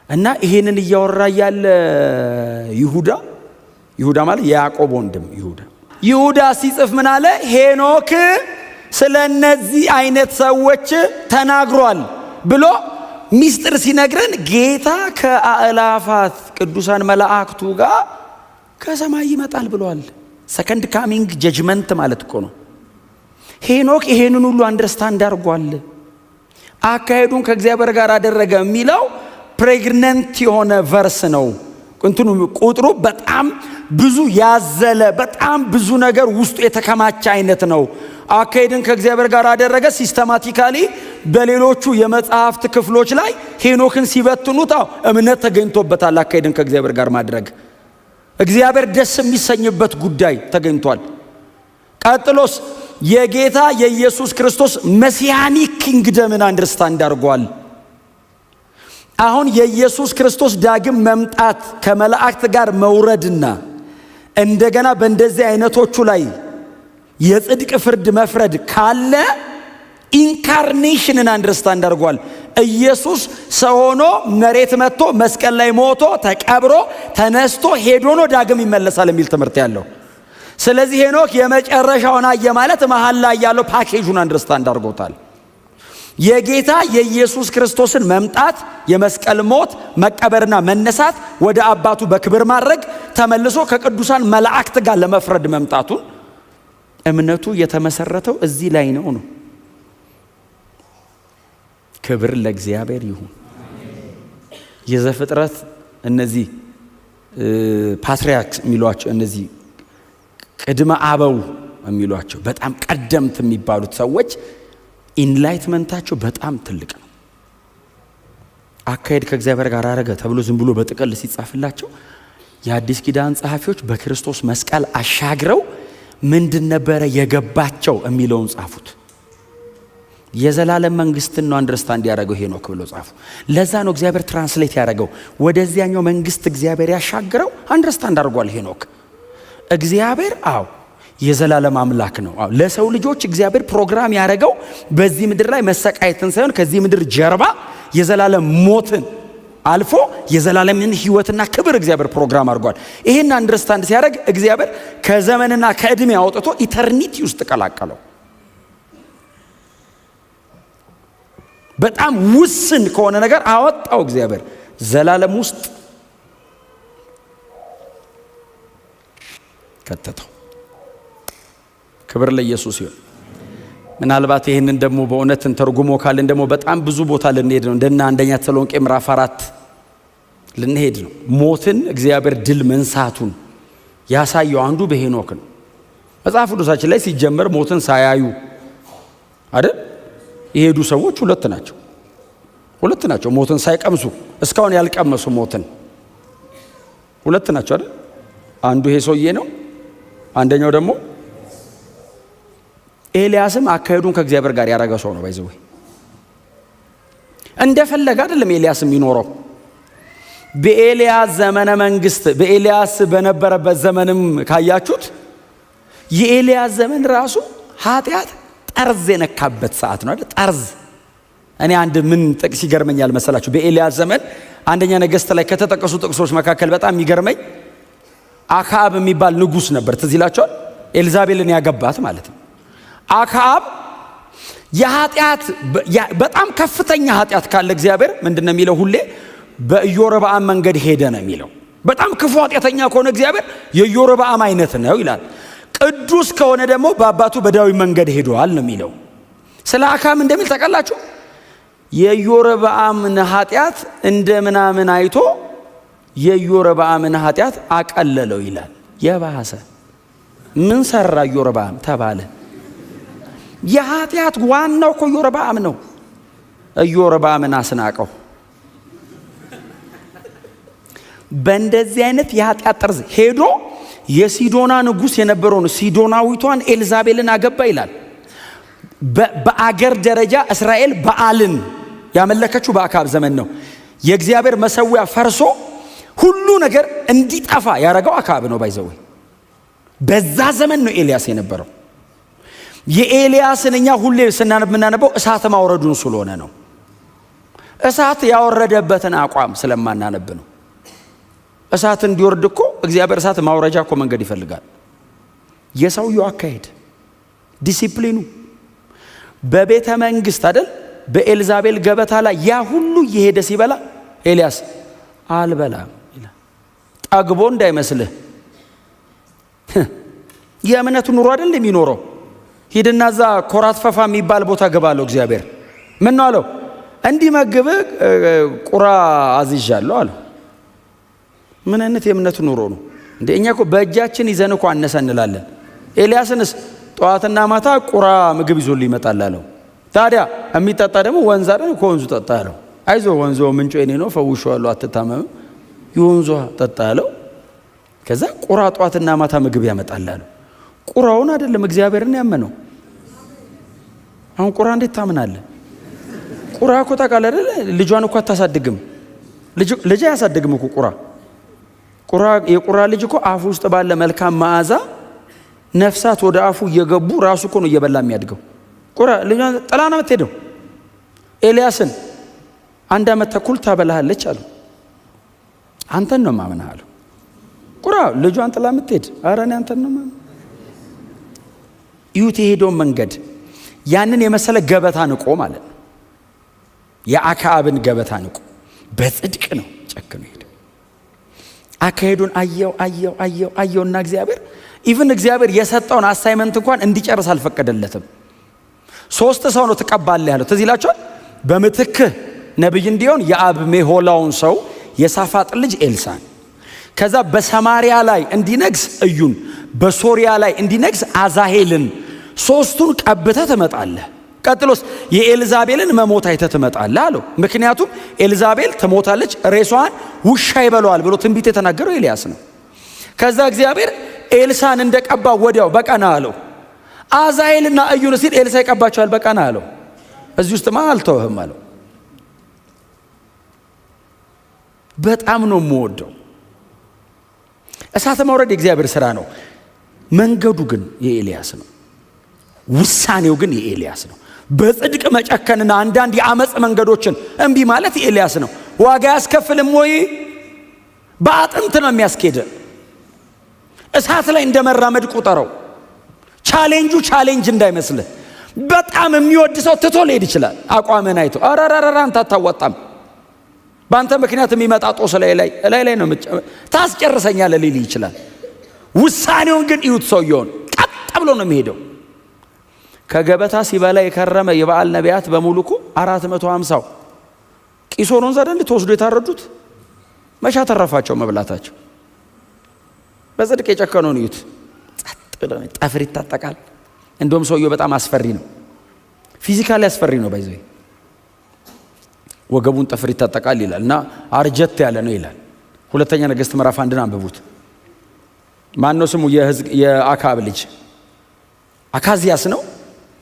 እና ይሄንን እያወራ ያለ ይሁዳ፣ ይሁዳ ማለት የያዕቆብ ወንድም ይሁዳ፣ ይሁዳ ሲጽፍ ምን አለ? ሄኖክ ስለ እነዚህ አይነት ሰዎች ተናግሯል ብሎ ሚስጥር ሲነግረን ጌታ ከአእላፋት ቅዱሳን መላእክቱ ጋር ከሰማይ ይመጣል ብሏል። Second coming judgment ማለት እኮ ነው። ሄኖክ ይሄንን ሁሉ understand አድርጓል። አካሄዱን ከእግዚአብሔር ጋር አደረገ የሚለው pregnant የሆነ verse ነው። እንትኑ ቁጥሩ በጣም ብዙ ያዘለ፣ በጣም ብዙ ነገር ውስጡ የተከማቸ አይነት ነው። አካሄድን ከእግዚአብሔር ጋር አደረገ። Systematically በሌሎቹ የመጽሐፍት ክፍሎች ላይ ሄኖክን ሲበትኑት አዎ እምነት ተገኝቶበታል። አካሄድን ከእግዚአብሔር ጋር ማድረግ እግዚአብሔር ደስ የሚሰኝበት ጉዳይ ተገኝቷል። ቀጥሎስ የጌታ የኢየሱስ ክርስቶስ messianic kingdom ን understand አድርጓል። አሁን የኢየሱስ ክርስቶስ ዳግም መምጣት፣ ከመላእክት ጋር መውረድና እንደገና በእንደዚህ አይነቶቹ ላይ የጽድቅ ፍርድ መፍረድ ካለ incarnation ን understand አድርጓል። ኢየሱስ ሰው ሆኖ መሬት መጥቶ፣ መስቀል ላይ ሞቶ፣ ተቀብሮ፣ ተነስቶ ሄዶ ነው ዳግም ይመለሳል የሚል ትምህርት ያለው። ስለዚህ ሄኖክ የመጨረሻውን አየ ማለት መሀል ላይ ያለው package ኡን understand አድርጎታል። የጌታ የኢየሱስ ክርስቶስን መምጣት፣ የመስቀል ሞት፣ መቀበርና መነሳት፣ ወደ አባቱ በክብር ማድረግ፣ ተመልሶ ከቅዱሳን መላእክት ጋር ለመፍረድ መምጣቱን እምነቱ የተመሰረተው እዚህ ላይ ነው። ክብር ለእግዚአብሔር ይሁን። የዘፍጥረት እነዚህ patriarch የሚሏቸው፣ እነዚህ ቅድመ አበው የሚሏቸው፣ በጣም ቀደምት የሚባሉት ሰዎች enlightenment ኣቸው በጣም ትልቅ ነው። አካሄድ ከእግዚአብሔር ጋር አረገ ተብሎ ዝም ብሎ በጥቅል ሲጻፍላቸው የአዲስ ኪዳን ጸሐፊዎች በክርስቶስ መስቀል አሻግረው ምንድን ነበረ የገባቸው የሚለውን ጻፉት። የዘላለም መንግስትን ነው understand ያደረገው ሄኖክ ብለው ጻፉ። ለዛ ነው እግዚአብሔር translate ያደረገው፣ ወደዚያኛው መንግስት እግዚአብሔር ያሻግረው understand አድርጓል ሄኖክ። እግዚአብሔር አዎ የዘላለም አምላክ ነው። አዎ ለሰው ልጆች እግዚአብሔር ፕሮግራም ያደረገው በዚህ ምድር ላይ መሰቃየትን ሳይሆን ከዚህ ምድር ጀርባ የዘላለም ሞትን አልፎ የዘላለምን ህይወትና ክብር እግዚአብሔር ፕሮግራም አድርጓል። ይሄን understand ሲያደርግ እግዚአብሔር ከዘመንና ከእድሜ አውጥቶ eternity ውስጥ ቀላቀለው። በጣም ውስን ከሆነ ነገር አወጣው እግዚአብሔር፣ ዘላለም ውስጥ ከተተው። ክብር ለኢየሱስ ይሁን። ምናልባት ይህንን ደግሞ በእውነት እንተርጉሞ ካልን ደግሞ በጣም ብዙ ቦታ ልንሄድ ነው። እንደና አንደኛ ተሰሎንቄ ምዕራፍ 4 ልንሄድ ነው። ሞትን እግዚአብሔር ድል መንሳቱን ያሳየው አንዱ በሄኖክ ነው። መጽሐፍ ቅዱሳችን ላይ ሲጀመር ሞትን ሳያዩ አይደል የሄዱ ሰዎች ሁለት ናቸው። ሁለት ናቸው ሞትን ሳይቀምሱ፣ እስካሁን ያልቀመሱ ሞትን ሁለት ናቸው አይደል? አንዱ ይሄ ሰውዬ ነው። አንደኛው ደግሞ ኤልያስም አካሄዱን ከእግዚአብሔር ጋር ያደረገ ሰው ነው። By the way እንደፈለገ አይደለም ኤልያስ የሚኖረው። በኤልያስ ዘመነ መንግስት፣ በኤልያስ በነበረበት ዘመንም ካያችሁት የኤልያስ ዘመን ራሱ ኃጢአት ጠርዝ የነካበት ሰዓት ነው አይደል? ጠርዝ። እኔ አንድ ምን ጥቅስ ይገርመኛል መሰላችሁ? በኤልያስ ዘመን አንደኛ ነገሥት ላይ ከተጠቀሱ ጥቅሶች መካከል በጣም የሚገርመኝ አክዓብ የሚባል ንጉስ ነበር። ትዝ ይላችኋል? ኤልዛቤልን ያገባት ማለት ነው። አክዓብ የኃጢአት በጣም ከፍተኛ ኃጢአት ካለ እግዚአብሔር ምንድነው የሚለው? ሁሌ በኢዮርብዓም መንገድ ሄደ ነው የሚለው። በጣም ክፉ ኃጢአተኛ ከሆነ እግዚአብሔር የኢዮርብዓም አይነት ነው ይላል። ቅዱስ ከሆነ ደግሞ በአባቱ በዳዊት መንገድ ሄዷል ነው የሚለው። ስለ አክዓብ እንደሚል ታውቃላችሁ? የኢዮርብዓምን ኃጢአት እንደ ምናምን አይቶ የኢዮርብዓምን ኃጢአት አቀለለው ይላል። የባሰ ምን ሰራ ኢዮርብዓም ተባለ። የኃጢአት ዋናው እኮ ኢዮርብዓም ነው። ኢዮርብዓምን አስናቀው። በእንደዚህ አይነት የኃጢአት ጠርዝ ሄዶ የሲዶና ንጉስ የነበረውን ሲዶናዊቷን ኤልዛቤልን አገባ ይላል። በአገር ደረጃ እስራኤል በኣልን ያመለከችው በአክዓብ ዘመን ነው። የእግዚአብሔር መሰዊያ ፈርሶ ሁሉ ነገር እንዲጠፋ ያረገው አክዓብ ነው። By the way በዛ ዘመን ነው ኤልያስ የነበረው። የኤልያስን እኛ ሁሌ ስናነብ የምናነበው እሳት ማውረዱን ስለሆነ ነው። እሳት ያወረደበትን አቋም ስለማናነብ ነው። እሳት እንዲወርድ እኮ እግዚአብሔር እሳት ማውረጃ እኮ መንገድ ይፈልጋል። የሰውየው አካሄድ፣ ዲሲፕሊኑ በቤተ መንግስት አይደል? በኤልዛቤል ገበታ ላይ ያ ሁሉ እየሄደ ሲበላ ኤልያስ አልበላም ይላል። ጠግቦ እንዳይመስልህ፣ የእምነቱ ኑሮ አይደል የሚኖረው። ሂድና እዛ ኮራት ፈፋ የሚባል ቦታ ግባ አለው እግዚአብሔር። ምን ነው አለው? እንዲመግብህ ቁራ አዝዣለሁ አለው። ምን አይነት የእምነቱ ኑሮ ነው እንዴ? እኛ እኮ በእጃችን ይዘን እኮ አነሰ እንላለን። ኤልያስንስ ጠዋትና ማታ ቁራ ምግብ ይዞልህ ይመጣል አለው። ታዲያ የሚጠጣ ደግሞ ወንዝ አይደል? ከወንዙ ጠጣ አለው። አይዞ ወንዙ ምንጩ የኔ ነው፣ ፈውሼዋለሁ፣ አትታመምም። የወንዙ ጠጣ አለው። ከዛ ቁራ ጠዋትና ማታ ምግብ ያመጣል አለው። ቁራውን አይደለም እግዚአብሔርን ያመነው። አሁን ቁራ እንዴት ታምናለህ? ቁራ እኮ ታውቃለህ አይደለ? ልጇን እኮ አታሳድግም። ልጅ አያሳድግም እኮ ቁራ። የቁራ ልጅ እኮ አፉ ውስጥ ባለ መልካም መዓዛ ነፍሳት ወደ አፉ እየገቡ ራሱ እኮ ነው እየበላ የሚያድገው። ቁራ ልጇን ጥላ ነው የምትሄደው። ኤልያስን 1 ዓመት ተኩል ታበላሃለች አሉ። አንተን ነው የማምንህ አለው። ቁራ ልጇን ጥላ የምትሄድ፣ ኧረ እኔ አንተን ነው የማምንህ። እዩት የሄደውን መንገድ፣ ያንን የመሰለ ገበታ ንቆ ማለት ነው። የአክዓብን ገበታ ንቁ። በጽድቅ ነው ጨክኖ ሄደ። አካሄዱን አየው አየው አየው አየውና እግዚአብሔር even እግዚአብሔር የሰጠውን assignment እንኳን እንዲጨርስ አልፈቀደለትም። 3 ሰው ነው ትቀባለህ ያለው፣ ትዝ ይላችኋል። በምትክህ ነብይ እንዲሆን የአብሜሆላውን ሰው የሳፋጥ ልጅ ኤልሳን፣ ከዛ በሰማሪያ ላይ እንዲነግስ እዩን፣ በሶሪያ ላይ እንዲነግስ አዛሄልን፣ 3ቱን ቀብተህ ትመጣለህ። ቀጥሎስ የኤልዛቤልን መሞት አይተህ ትመጣለህ አለው። ምክንያቱም ኤልዛቤል ትሞታለች፣ ሬሷን ውሻ ይበለዋል ብሎ ትንቢት የተናገረው ኤልያስ ነው። ከዛ እግዚአብሔር ኤልሳን እንደቀባ ወዲያው በቀና አለው። አዛሄልና እዩን ሲል ኤልሳ ይቀባቸዋል በቀና አለው። እዚህ ውስጥማ አልተውህም አለው። በጣም ነው የምወደው። እሳት ማውረድ የእግዚአብሔር ስራ ነው። መንገዱ ግን የኤልያስ ነው። ውሳኔው ግን የኤልያስ ነው። በጽድቅ መጨከንና አንዳንድ የአመጽ መንገዶችን እምቢ ማለት የኤልያስ ነው። ዋጋ ያስከፍልም ወይ? በአጥንት ነው የሚያስኬድ። እሳት ላይ እንደመራመድ ቁጠረው። challenge ኡ challenge እንዳይመስልህ። በጣም የሚወድ ሰው ትቶ ሊሄድ ይችላል። አቋምህን አይቶ አራራራ አንተ አታዋጣም፣ በአንተ ምክንያት የሚመጣ ጦስ ላይ ላይ ላይ ነው ታስጨርሰኛለህ ሊል ይችላል። ውሳኔውን ግን እዩት። ሰውየውን ቀጥ ብሎ ነው የሚሄደው። ከገበታ ሲበላ የከረመ የበዓል ነቢያት በሙሉ እኮ 450 ቂሶን ወንዝ አይደል ተወስዶ የታረዱት? መቼ አተረፋቸው መብላታቸው? በጽድቅ የጨከነውን እዩት። ጸጥ ብሎ ጠፍር ይታጠቃል። እንደውም ሰውየው በጣም አስፈሪ ነው። physically አስፈሪ ነው። by the way ወገቡን ጠፍር ይታጠቃል ይላል እና አርጀት ያለ ነው ይላል። ሁለተኛ ነገሥት ምዕራፍ 1 አንብቡት። ማን ነው ስሙ? የአክዓብ ልጅ አካዚያስ ነው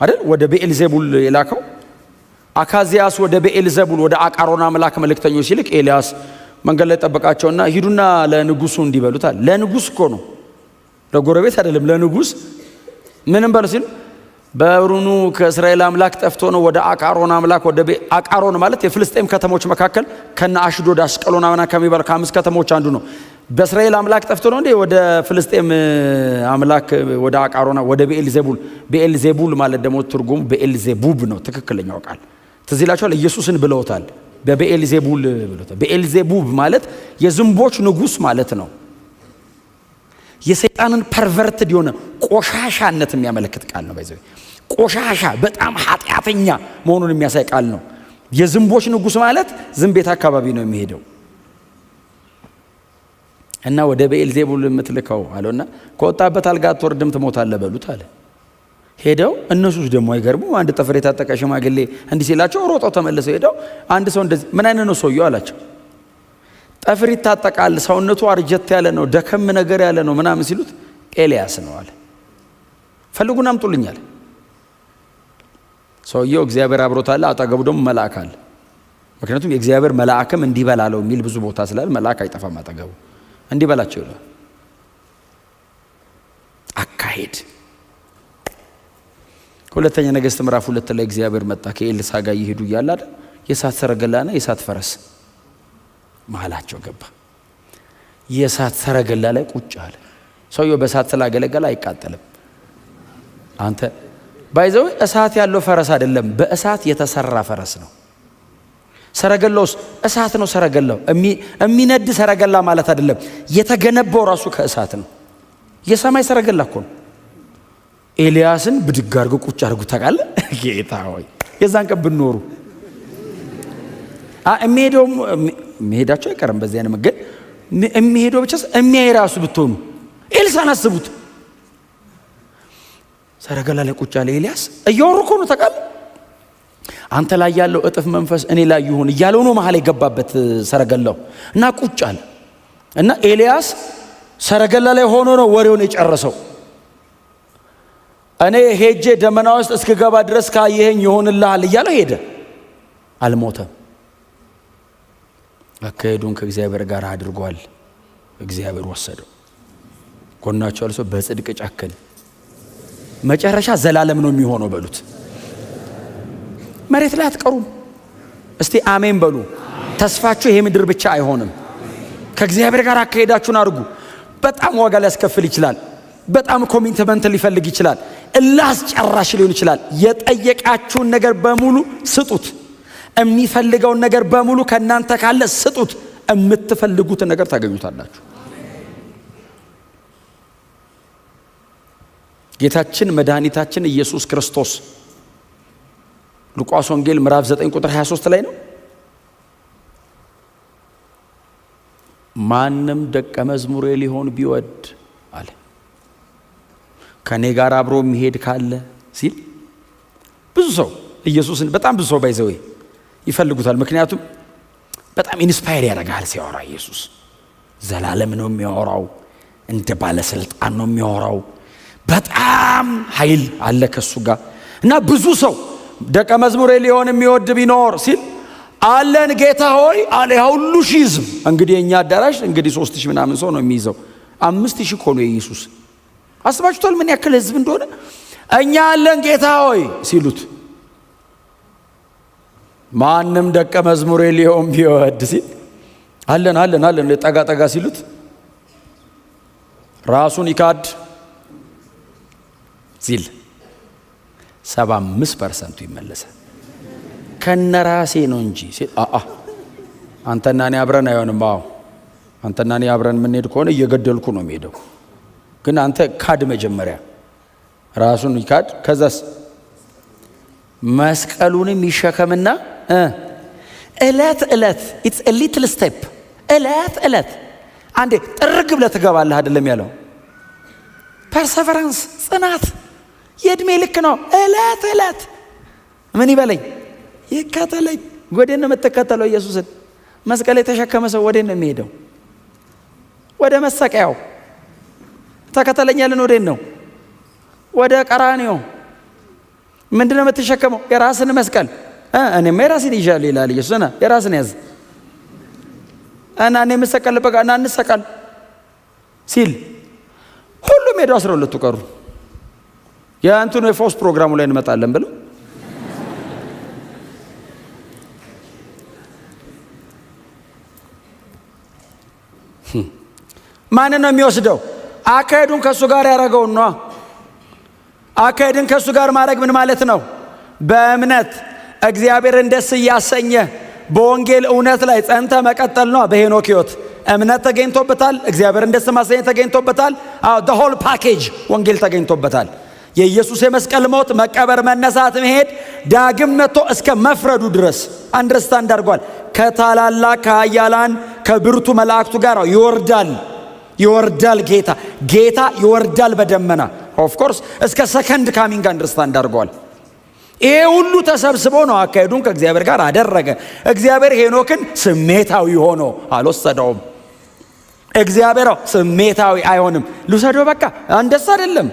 አይደል? ወደ ቤኤልዜቡል የላከው አካዚያስ ወደ ቤኤልዜቡል ወደ አቃሮን አምላክ መልእክተኞች ሲልክ ኤልያስ መንገድ ላይ ጠበቃቸውና ሂዱና ለንጉሱ እንዲበሉታል። ለንጉስ እኮ ነው፣ ለጎረቤት አይደለም፣ ለንጉስ ምንም በሉ ሲሉ በሩኑ ከእስራኤል አምላክ ጠፍቶ ነው ወደ አቃሮን አምላክ ወደ አቃሮን ማለት የፍልስጤም ከተሞች መካከል ከነ አሽዶድ አስቀሎና ምናምን ከሚባል ከ5 ከተሞች አንዱ ነው። በእስራኤል አምላክ ጠፍቶ ነው እንዴ ወደ ፍልስጤም አምላክ ወደ አቃሮና ወደ ቤኤልዜቡል? ቤኤልዜቡል ማለት ደግሞ ትርጉሙ ቤኤልዜቡብ ነው ትክክለኛው ቃል። ትዝ ይላችኋል፣ ኢየሱስን ብለውታል፣ በቤኤልዜቡል ብለውታል። ቤኤልዜቡብ ማለት የዝንቦች ንጉስ ማለት ነው። የሰይጣንን perverted የሆነ ቆሻሻነት የሚያመለክት ቃል ነው። by the way ቆሻሻ በጣም ኃጢአተኛ መሆኑን የሚያሳይ ቃል ነው። የዝንቦች ንጉስ ማለት ዝንብ ቤት አካባቢ ነው የሚሄደው። እና ወደ ቤኤልዜቡል የምትልከው አለውና ከወጣበት አልጋ አትወርድም ትሞታለህ በሉት አለ። ሄደው እነሱስ ደግሞ አይገርሙ። አንድ ጠፍር የታጠቀ ሽማግሌ እንዲህ ሲላቸው ሮጠው ተመልሰው ሄደው አንድ ሰው እንደዚህ ምን አይነት ነው ሰውየው አላቸው። ጠፍር ይታጠቃል፣ ሰውነቱ አርጀት ያለ ነው፣ ደከም ነገር ያለ ነው ምናምን ሲሉት ኤልያስ ነው አለ። ፈልጉን አምጡልኝ አለ። ሰውየው እግዚአብሔር አብሮታል፣ አጠገቡ ደግሞ መልአክ አለ። ምክንያቱም የእግዚአብሔር መልአክም እንዲበላለው የሚል ብዙ ቦታ ስላለ መልአክ አይጠፋም አጠገቡ፣ እንዲበላቸው ይላል። አካሄድ ሁለተኛ ነገሥት ምዕራፍ 2 ላይ እግዚአብሔር መጣ ከኤልሳ ጋር እየሄዱ እያለ አይደል የእሳት ሰረገላና የእሳት ፈረስ መሃላቸው ገባ። የእሳት ሰረገላ ላይ ቁጭ አለ። ሰውየው በእሳት ስላገለገለ አይቃጠልም። አንተ by the way እሳት ያለው ፈረስ አይደለም፣ በእሳት የተሰራ ፈረስ ነው። ሰረገላውስ እሳት ነው። ሰረገላው የሚነድ ሰረገላ ማለት አይደለም፣ የተገነባው ራሱ ከእሳት ነው። የሰማይ ሰረገላ እኮ ነው። ኤልያስን ብድግ አድርገው ቁጭ አድርጉ። ታውቃለህ ጌታ ሆይ የዛን ቀን ብንኖሩ የሚሄደው የሚሄዳቸው አይቀርም። በዚያ ነው ግን የሚሄደው ብቻ የሚያይ ራሱ ብትሆኑ ኤልሳን አስቡት። ሰረገላ ላይ ቁጭ ያለ ኤልያስ እያወሩ እኮ ነው። ታውቃለህ አንተ ላይ ያለው እጥፍ መንፈስ እኔ ላይ ይሁን እያለው ነው መሃል የገባበት ሰረገላው እና ቁጭ አለ እና ኤልያስ ሰረገላ ላይ ሆኖ ነው ወሬውን የጨረሰው። እኔ ሄጄ ደመና ውስጥ እስክገባ ድረስ ካየኸኝ ይሆንልሃል እያለው ሄደ። አልሞተም። አካሄዱን ከእግዚአብሔር ጋር አድርጓል። እግዚአብሔር ወሰደው። ጎናቸው ያለው ሰው በጽድቅ ጨክን፣ መጨረሻ ዘላለም ነው የሚሆነው በሉት። መሬት ላይ አትቀሩም። እስቲ አሜን በሉ። ተስፋችሁ ይሄ ምድር ብቻ አይሆንም። ከእግዚአብሔር ጋር አካሄዳችሁን አድርጉ። በጣም ዋጋ ሊያስከፍል ይችላል። በጣም commitment ሊፈልግ ይችላል። እልህ አስጨራሽ ሊሆን ይችላል። የጠየቃችሁን ነገር በሙሉ ስጡት። የሚፈልገውን ነገር በሙሉ ከእናንተ ካለ ስጡት። የምትፈልጉትን ነገር ታገኙታላችሁ። ጌታችን መድኃኒታችን ኢየሱስ ክርስቶስ ሉቃስ ወንጌል ምዕራፍ 9 ቁጥር 23 ላይ ነው። ማንም ደቀ መዝሙሬ ሊሆን ቢወድ አለ፣ ከኔ ጋር አብሮ የሚሄድ ካለ ሲል ብዙ ሰው ኢየሱስን በጣም ብዙ ሰው by the way ይፈልጉታል። ምክንያቱም በጣም inspire ያደርጋል ሲያወራ። ኢየሱስ ዘላለም ነው የሚያወራው፣ እንደ ባለስልጣን ነው የሚያወራው። በጣም ኃይል አለ ከሱ ጋር። እና ብዙ ሰው ደቀ መዝሙሬ ሊሆን የሚወድ ቢኖር ሲል አለን ጌታ ሆይ አለ። ያ ሁሉ ሺህ ህዝብ፣ እንግዲህ የእኛ አዳራሽ እንግዲህ 3000 ምናምን ሰው ነው የሚይዘው። 5000 እኮ ነው የኢየሱስ። አስባችሁታል ምን ያክል ህዝብ እንደሆነ? እኛ አለን ጌታ ሆይ ሲሉት ማንም ደቀ መዝሙሬ ሊሆን ቢወድ ሲል አለን አለን አለን ጠጋ ጠጋ ሲሉት ራሱን ይካድ ሲል 75% ይመለሳል። ከነራሴ ነው እንጂ ሲል አአ አንተና እኔ አብረን አይሆንም። አዎ፣ አንተና እኔ አብረን የምንሄድ ከሆነ እየገደልኩ ነው የሚሄደው። ግን አንተ ካድ፣ መጀመሪያ ራሱን ይካድ፣ ከዛስ መስቀሉንም ይሸከምና እለት እለት፣ it's a little step፣ እለት እለት አንዴ ጥርግ ብለህ ትገባለህ አይደለም ያለው። Perseverance፣ ጽናት የእድሜ ልክ ነው። እለት እለት ምን ይበለኝ? ይከተለኝ። ወዴት ነው የምትከተለው ኢየሱስን? መስቀል የተሸከመ ሰው ወዴት ነው የሚሄደው? ወደ መሰቀያው። ተከተለኛልን ወዴት ነው? ወደ ቀራንዮ። ምንድን ነው የምትሸከመው? የራስን መስቀል። እኔማ የራሴን ይዣለሁ ይላል ኢየሱስ። እና የራስን ያዝ እና እኔ የምሰቀልበት ጋር እና እንሰቀል ሲል ሁሉም ሄደው 12ቱ ቀሩ። የእንትኑ የፈውስ ፕሮግራሙ ላይ እንመጣለን ብለው። ማንን ነው የሚወስደው? አካሄዱን ከእሱ ጋር ያደረገውን ነዋ። አካሄድን ከእሱ ጋር ማድረግ ምን ማለት ነው? በእምነት እግዚአብሔርን ደስ እያሰኘ በወንጌል እውነት ላይ ጸንተ መቀጠል ነው። በሄኖክ ሕይወት እምነት ተገኝቶበታል። እግዚአብሔርን ደስ ማሰኘት ተገኝቶበታል። አዎ፣ the whole package ወንጌል ተገኝቶበታል። የኢየሱስ የመስቀል ሞት፣ መቀበር፣ መነሳት፣ መሄድ፣ ዳግም መጥቶ እስከ መፍረዱ ድረስ understand አድርጓል። ከታላላቅ ከኃያላን ከብርቱ መላእክቱ ጋር ይወርዳል፣ ይወርዳል፣ ጌታ ጌታ ይወርዳል በደመና። Of course እስከ second coming understand አድርጓል። ይሄ ሁሉ ተሰብስቦ ነው አካሄዱን ከእግዚአብሔር ጋር አደረገ። እግዚአብሔር ሄኖክን ስሜታዊ ሆኖ አልወሰደውም። እግዚአብሔር ስሜታዊ አይሆንም። ልውሰደው በቃ እንደሱ አይደለም።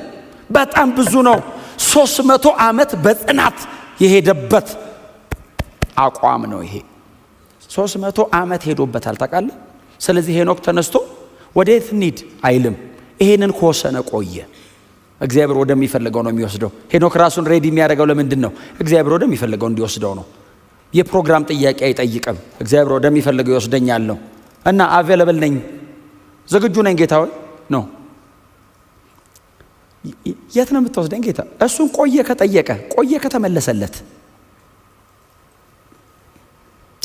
በጣም ብዙ ነው። 300 ዓመት በጽናት የሄደበት አቋም ነው ይሄ። 300 ዓመት ሄዶበታል ታውቃለህ። ስለዚህ ሄኖክ ተነስቶ ወዴት እንሂድ አይልም። ይሄንን ከወሰነ ቆየ። እግዚአብሔር ወደሚፈልገው ነው የሚወስደው። ሄኖክ ራሱን ready የሚያደርገው ለምንድን ነው? እግዚአብሔር ወደሚፈልገው እንዲወስደው ነው። የፕሮግራም ጥያቄ አይጠይቅም። እግዚአብሔር ወደሚፈልገው ይወስደኛል ነው እና available ነኝ፣ ዝግጁ ነኝ ጌታ ሆይ ነው። የት ነው የምትወስደኝ ጌታ? እሱን ቆየ ከጠየቀ፣ ቆየ ከተመለሰለት፣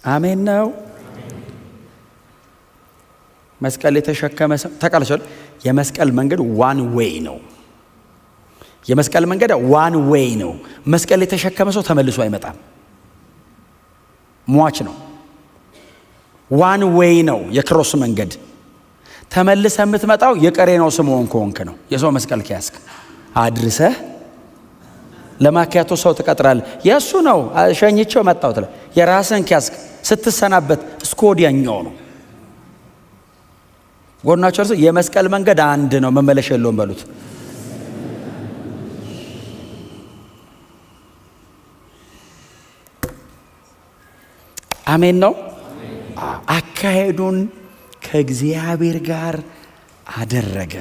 አሜን ነው። መስቀል የተሸከመ ሰው ታውቃላችሁ፣ የመስቀል መንገድ one way ነው። የመስቀል መንገድ one way ነው። መስቀል የተሸከመ ሰው ተመልሶ አይመጣም። ሟች ነው። One way ነው የ cross መንገድ። ተመልሰህ የምትመጣው የቀሬናው ስምዖን ከሆንክ ነው። የሰው መስቀል ከያዝክ አድርሰህ ለማኪያቶ ሰው ትቀጥራለህ። የእሱ ነው ሸኝቼው መጣሁ ትላለህ። የራስህን ከያዝክ ስትሰናበት እስከ ወዲያኛው ነው። ጎናቸው እርሱ የመስቀል መንገድ አንድ ነው፣ መመለሻ የለውም በሉት። አሜን ነው። አካሄዱን ከእግዚአብሔር ጋር አደረገ።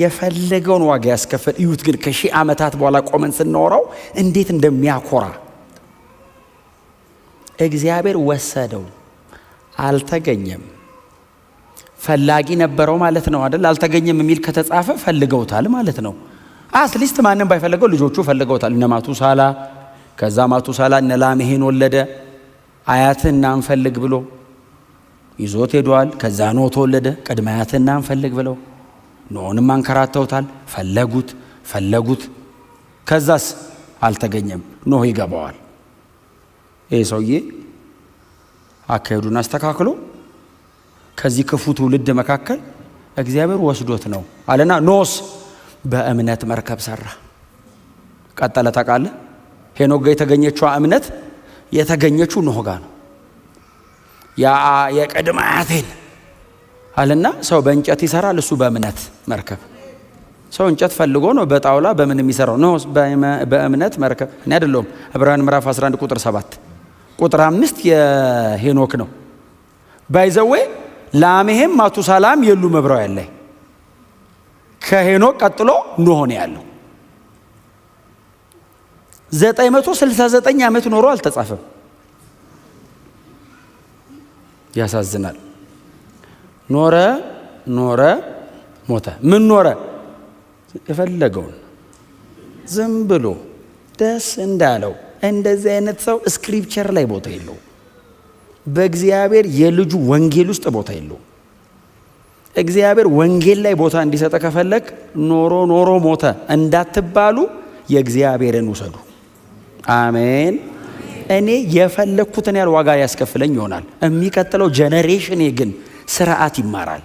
የፈለገውን ዋጋ ያስከፈል። እዩት ግን ከሺህ ዓመታት በኋላ ቆመን ስናወራው እንዴት እንደሚያኮራ። እግዚአብሔር ወሰደው፣ አልተገኘም። ፈላጊ ነበረው ማለት ነው አይደል? አልተገኘም የሚል ከተጻፈ ፈልገውታል ማለት ነው። At least ማንም ባይፈልገው ልጆቹ ፈልገውታል። እነ ማቱሳላ፣ ከዛ ማቱሳላ እነ ላሜሄን ወለደ። አያትህን እናንፈልግ ብሎ ይዞት ሄዷል። ከዛ ኖህ ተወለደ። ቅድመ አያትህን እናንፈልግ ብለው ኖህንም አንከራተውታል። ፈለጉት ፈለጉት፣ ከዛስ አልተገኘም። ኖህ ይገባዋል። ይህ ሰውዬ አካሄዱን አስተካክሎ ከዚህ ክፉ ትውልድ መካከል እግዚአብሔር ወስዶት ነው አለና ኖስ በእምነት መርከብ ሰራ። ቀጠለ። ታውቃለህ፣ ሄኖክ ጋር የተገኘችው እምነት የተገኘችው ኖህ ጋር ነው። ያ የቅድመ አያቴን አለና ሰው በእንጨት ይሰራል፣ እሱ በእምነት መርከብ። ሰው እንጨት ፈልጎ ነው በጣውላ በምን የሚሰራው። ኖህ በእምነት መርከብ። እኔ አይደለሁም። ዕብራውያን ምዕራፍ 11 ቁጥር 7 ቁጥር 5 የሄኖክ ነው። By the way ላሜህም ማቱሳላም የሉም ዕብራውያን ላይ። ከሄኖክ ቀጥሎ ኖህ ነው ያለው። 969 ዓመት ኖሮ አልተጻፈም። ያሳዝናል። ኖረ ኖረ ሞተ። ምን ኖረ? የፈለገውን ዝም ብሎ ደስ እንዳለው። እንደዚህ አይነት ሰው scripture ላይ ቦታ የለውም። በእግዚአብሔር የልጁ ወንጌል ውስጥ ቦታ የለውም። እግዚአብሔር ወንጌል ላይ ቦታ እንዲሰጠ ከፈለግ ኖሮ ኖሮ ሞተ እንዳትባሉ የእግዚአብሔርን ውሰዱ። አሜን። እኔ የፈለግኩትን ያህል ዋጋ ያስከፍለኝ ይሆናል። የሚቀጥለው generation ኤ ግን ስርዓት ይማራል።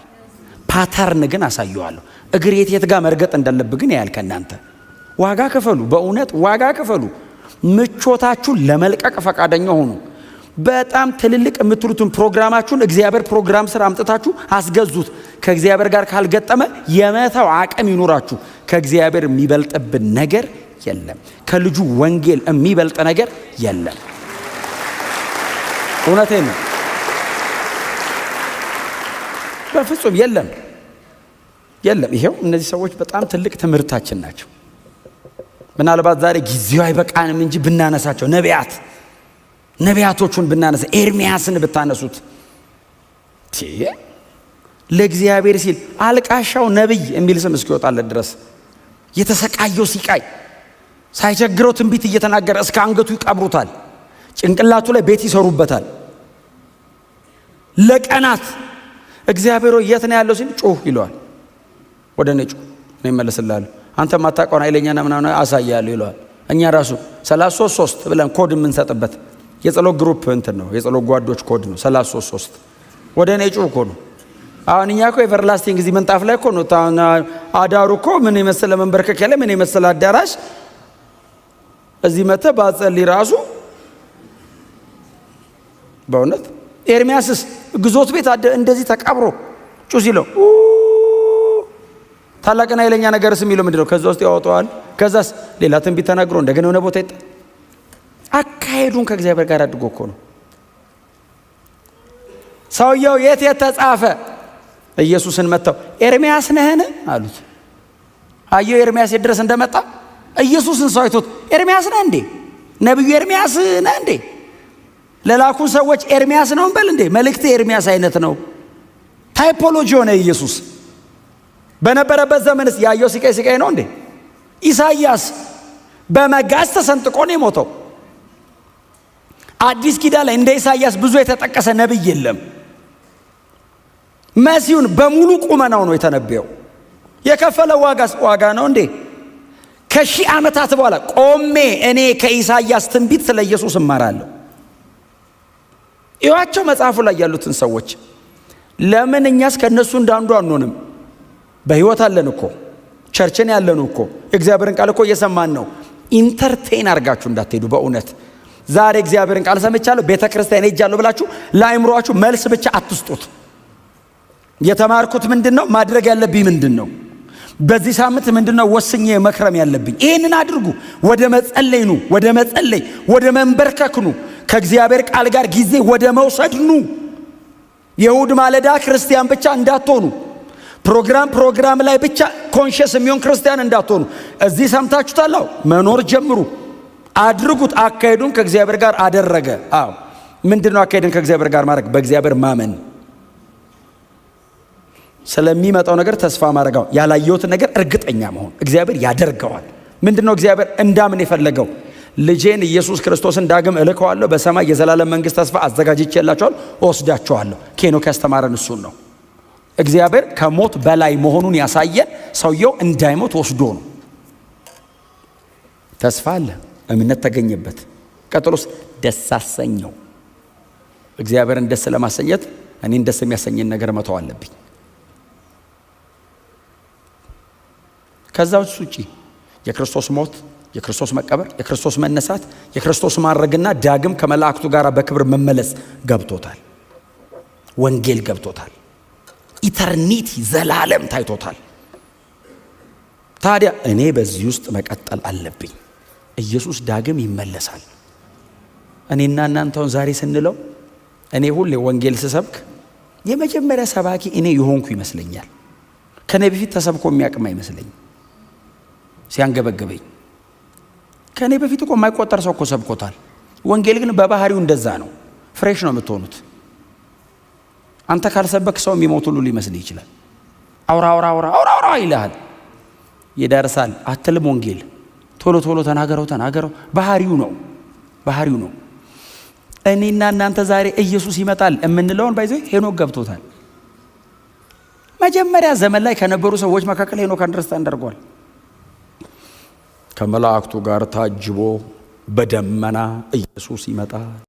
Pattern ግን አሳየዋለሁ። እግር የት የት ጋር መርገጥ እንዳለብህ ግን ያያል። ከእናንተ ዋጋ ክፈሉ፣ በእውነት ዋጋ ክፈሉ። ምቾታችሁን ለመልቀቅ ፈቃደኛ ሆኑ። በጣም ትልልቅ የምትሉትን ፕሮግራማችሁን እግዚአብሔር ፕሮግራም ስር አምጥታችሁ አስገዙት። ከእግዚአብሔር ጋር ካልገጠመ የመተው አቅም ይኑራችሁ። ከእግዚአብሔር የሚበልጥብን ነገር የለም። ከልጁ ወንጌል የሚበልጥ ነገር የለም። እውነቴን ነው። በፍጹም የለም፣ የለም። ይሄው እነዚህ ሰዎች በጣም ትልቅ ትምህርታችን ናቸው። ምናልባት ዛሬ ጊዜው አይበቃንም እንጂ ብናነሳቸው ነቢያቶቹን ብናነሳ፣ ኤርሚያስን ብታነሱት ለእግዚአብሔር ሲል አልቃሻው ነብይ የሚል ስም እስኪወጣለት ድረስ የተሰቃየው ሲቃይ ሳይቸግረው ትንቢት እየተናገረ እስከ አንገቱ ይቀብሩታል። ጭንቅላቱ ላይ ቤት ይሰሩበታል። ለቀናት እግዚአብሔር ሆይ የት ነው ያለው ሲል ጩህ ይለዋል። ወደ እኔ ጩህ፣ እኔ እመልስልሃለሁ። አንተ የማታውቀውን ኃይለኛና ምናምን አሳያለሁ ይለዋል። እኛ ራሱ 33 3 ብለን ኮድ የምንሰጥበት የጸሎት group እንትን ነው፣ የጸሎት ጓዶች ኮድ ነው። 33 3 ወደ እኔ ጩህ እኮ ነው። አሁን እኛ እኮ everlasting እዚህ ምንጣፍ ላይ እኮ ነው። አዳሩ እኮ ምን የመሰለ መንበርከክ ያለ ምን የመሰለ አዳራሽ እዚህ መጥተህ ባጸልይ ራሱ በእውነት። ኤርሚያስስ ግዞት ቤት እንደዚህ ተቀብሮ ጩህ ሲለው ታላቅና ኃይለኛ ነገርስ የሚለው ምንድነው? ከዛ ውስጥ ያወጣዋል። ከዛስ ሌላ ትንቢት ተናግሮ እንደገና የሆነ ቦታ ይጣ አካሄዱን ከእግዚአብሔር ጋር አድርጎ እኮ ነው። ሰውየው የት የተጻፈ ኢየሱስን መጥተው ኤርሚያስ ነህን አሉት። አየው ኤርሚያስ የት ድረስ እንደመጣ። ኢየሱስን ሰው አይቶት ኤርሚያስ ነህ እንዴ? ነብዩ ኤርሚያስ ነህ እንዴ? ለላኩን ሰዎች ኤርሚያስ ነው እንበል እንዴ? መልእክት ኤርሚያስ አይነት ነው። Typology ሆነ ኢየሱስ። በነበረበት ዘመንስ ያየው ሲቃይ ሲቃይ ነው እንዴ? ኢሳይያስ በመጋዝ ተሰንጥቆ ነው የሞተው። አዲስ ኪዳን ላይ እንደ ኢሳይያስ ብዙ የተጠቀሰ ነብይ የለም። መሲሁን በሙሉ ቁመናው ነው የተነበየው። የከፈለው ዋጋስ ዋጋ ነው እንዴ? ከሺህ ዓመታት በኋላ ቆሜ እኔ ከኢሳይያስ ትንቢት ስለ ኢየሱስ እማራለሁ። እዩዋቸው መጽሐፉ ላይ ያሉትን ሰዎች። ለምን እኛስ ከነሱ እንዳንዱ አንሆንም? በህይወት አለን እኮ፣ church ን ያለን እኮ፣ እግዚአብሔርን ቃል እኮ እየሰማን ነው። Entertain አድርጋችሁ እንዳትሄዱ። በእውነት ዛሬ እግዚአብሔርን ቃል ሰምቻለሁ፣ ቤተክርስቲያን ሄጃለሁ ብላችሁ ለአእምሯችሁ መልስ ብቻ አትስጡት። የተማርኩት ምንድነው? ማድረግ ያለብኝ ምንድነው? በዚህ ሳምንት ምንድነው ወስኜ መክረም ያለብኝ? ይሄንን አድርጉ። ወደ መጸለይ ኑ፣ ወደ መጸለይ፣ ወደ መንበርከክ ኑ፣ ከእግዚአብሔር ቃል ጋር ጊዜ ወደ መውሰድ ኑ። የእሁድ ማለዳ ክርስቲያን ብቻ እንዳትሆኑ፣ ፕሮግራም ላይ ብቻ conscious የሚሆን ክርስቲያን እንዳትሆኑ። እዚህ ሰምታችሁታል። መኖር ጀምሩ፣ አድርጉት። አካሄዱን ከእግዚአብሔር ጋር አደረገ። አዎ፣ ምንድነው አካሄድን ከእግዚአብሔር ጋር ማድረግ? በእግዚአብሔር ማመን፣ ስለሚመጣው ነገር ተስፋ ማድረግ፣ ያላየሁትን ነገር እርግጠኛ መሆን። እግዚአብሔር ያደርገዋል። ምንድነው እግዚአብሔር እንዳምን የፈለገው? ልጄን ኢየሱስ ክርስቶስን ዳግም እልከዋለሁ፣ በሰማይ የዘላለም መንግሥት ተስፋ አዘጋጅቼላችኋለሁ፣ እወስዳችኋለሁ። ሄኖክ ያስተማረን እሱን ነው። እግዚአብሔር ከሞት በላይ መሆኑን ያሳየን ሰውየው እንዳይሞት ወስዶ ነው። ተስፋ አለ፣ እምነት ተገኘበት። ቀጥሎስ ደስ አሰኘው። እግዚአብሔርን ደስ ለማሰኘት እኔን ደስ የሚያሰኘን ነገር መተው አለብኝ። ከዛ ውጪ የክርስቶስ ሞት፣ የክርስቶስ መቀበር፣ የክርስቶስ መነሳት፣ የክርስቶስ ማረግና ዳግም ከመላእክቱ ጋር በክብር መመለስ ገብቶታል። ወንጌል ገብቶታል። Eternity ዘላለም ታይቶታል። ታዲያ እኔ በዚህ ውስጥ መቀጠል አለብኝ። ኢየሱስ ዳግም ይመለሳል። እኔና እናንተውን ዛሬ ስንለው እኔ ሁሌ ወንጌል ስሰብክ የመጀመሪያ ሰባኪ እኔ የሆንኩ ይመስለኛል። ከኔ በፊት ተሰብኮ የሚያቅም አይመስለኝም። ሲያንገበግበኝ ከኔ በፊት እኮ የማይቆጠር ሰው እኮ ሰብኮታል። ወንጌል ግን በባህሪው እንደዛ ነው። Fresh ነው የምትሆኑት። አንተ ካልሰበክ ሰው የሚሞት ሁሉ ሊመስልህ ይችላል። አውራ አውራ አውራ አውራ አውራ ይልሃል። ይደርሳል አትልም። ወንጌል ቶሎ ቶሎ ተናገረው ተናገረው። ባህሪው ነው፣ ባህሪው ነው። እኔና እናንተ ዛሬ ኢየሱስ ይመጣል የምንለውን by the way ሄኖክ ገብቶታል። መጀመሪያ ዘመን ላይ ከነበሩ ሰዎች መካከል ሄኖክ understand አድርጓል። ከመላእክቱ ጋር ታጅቦ በደመና ኢየሱስ ይመጣል።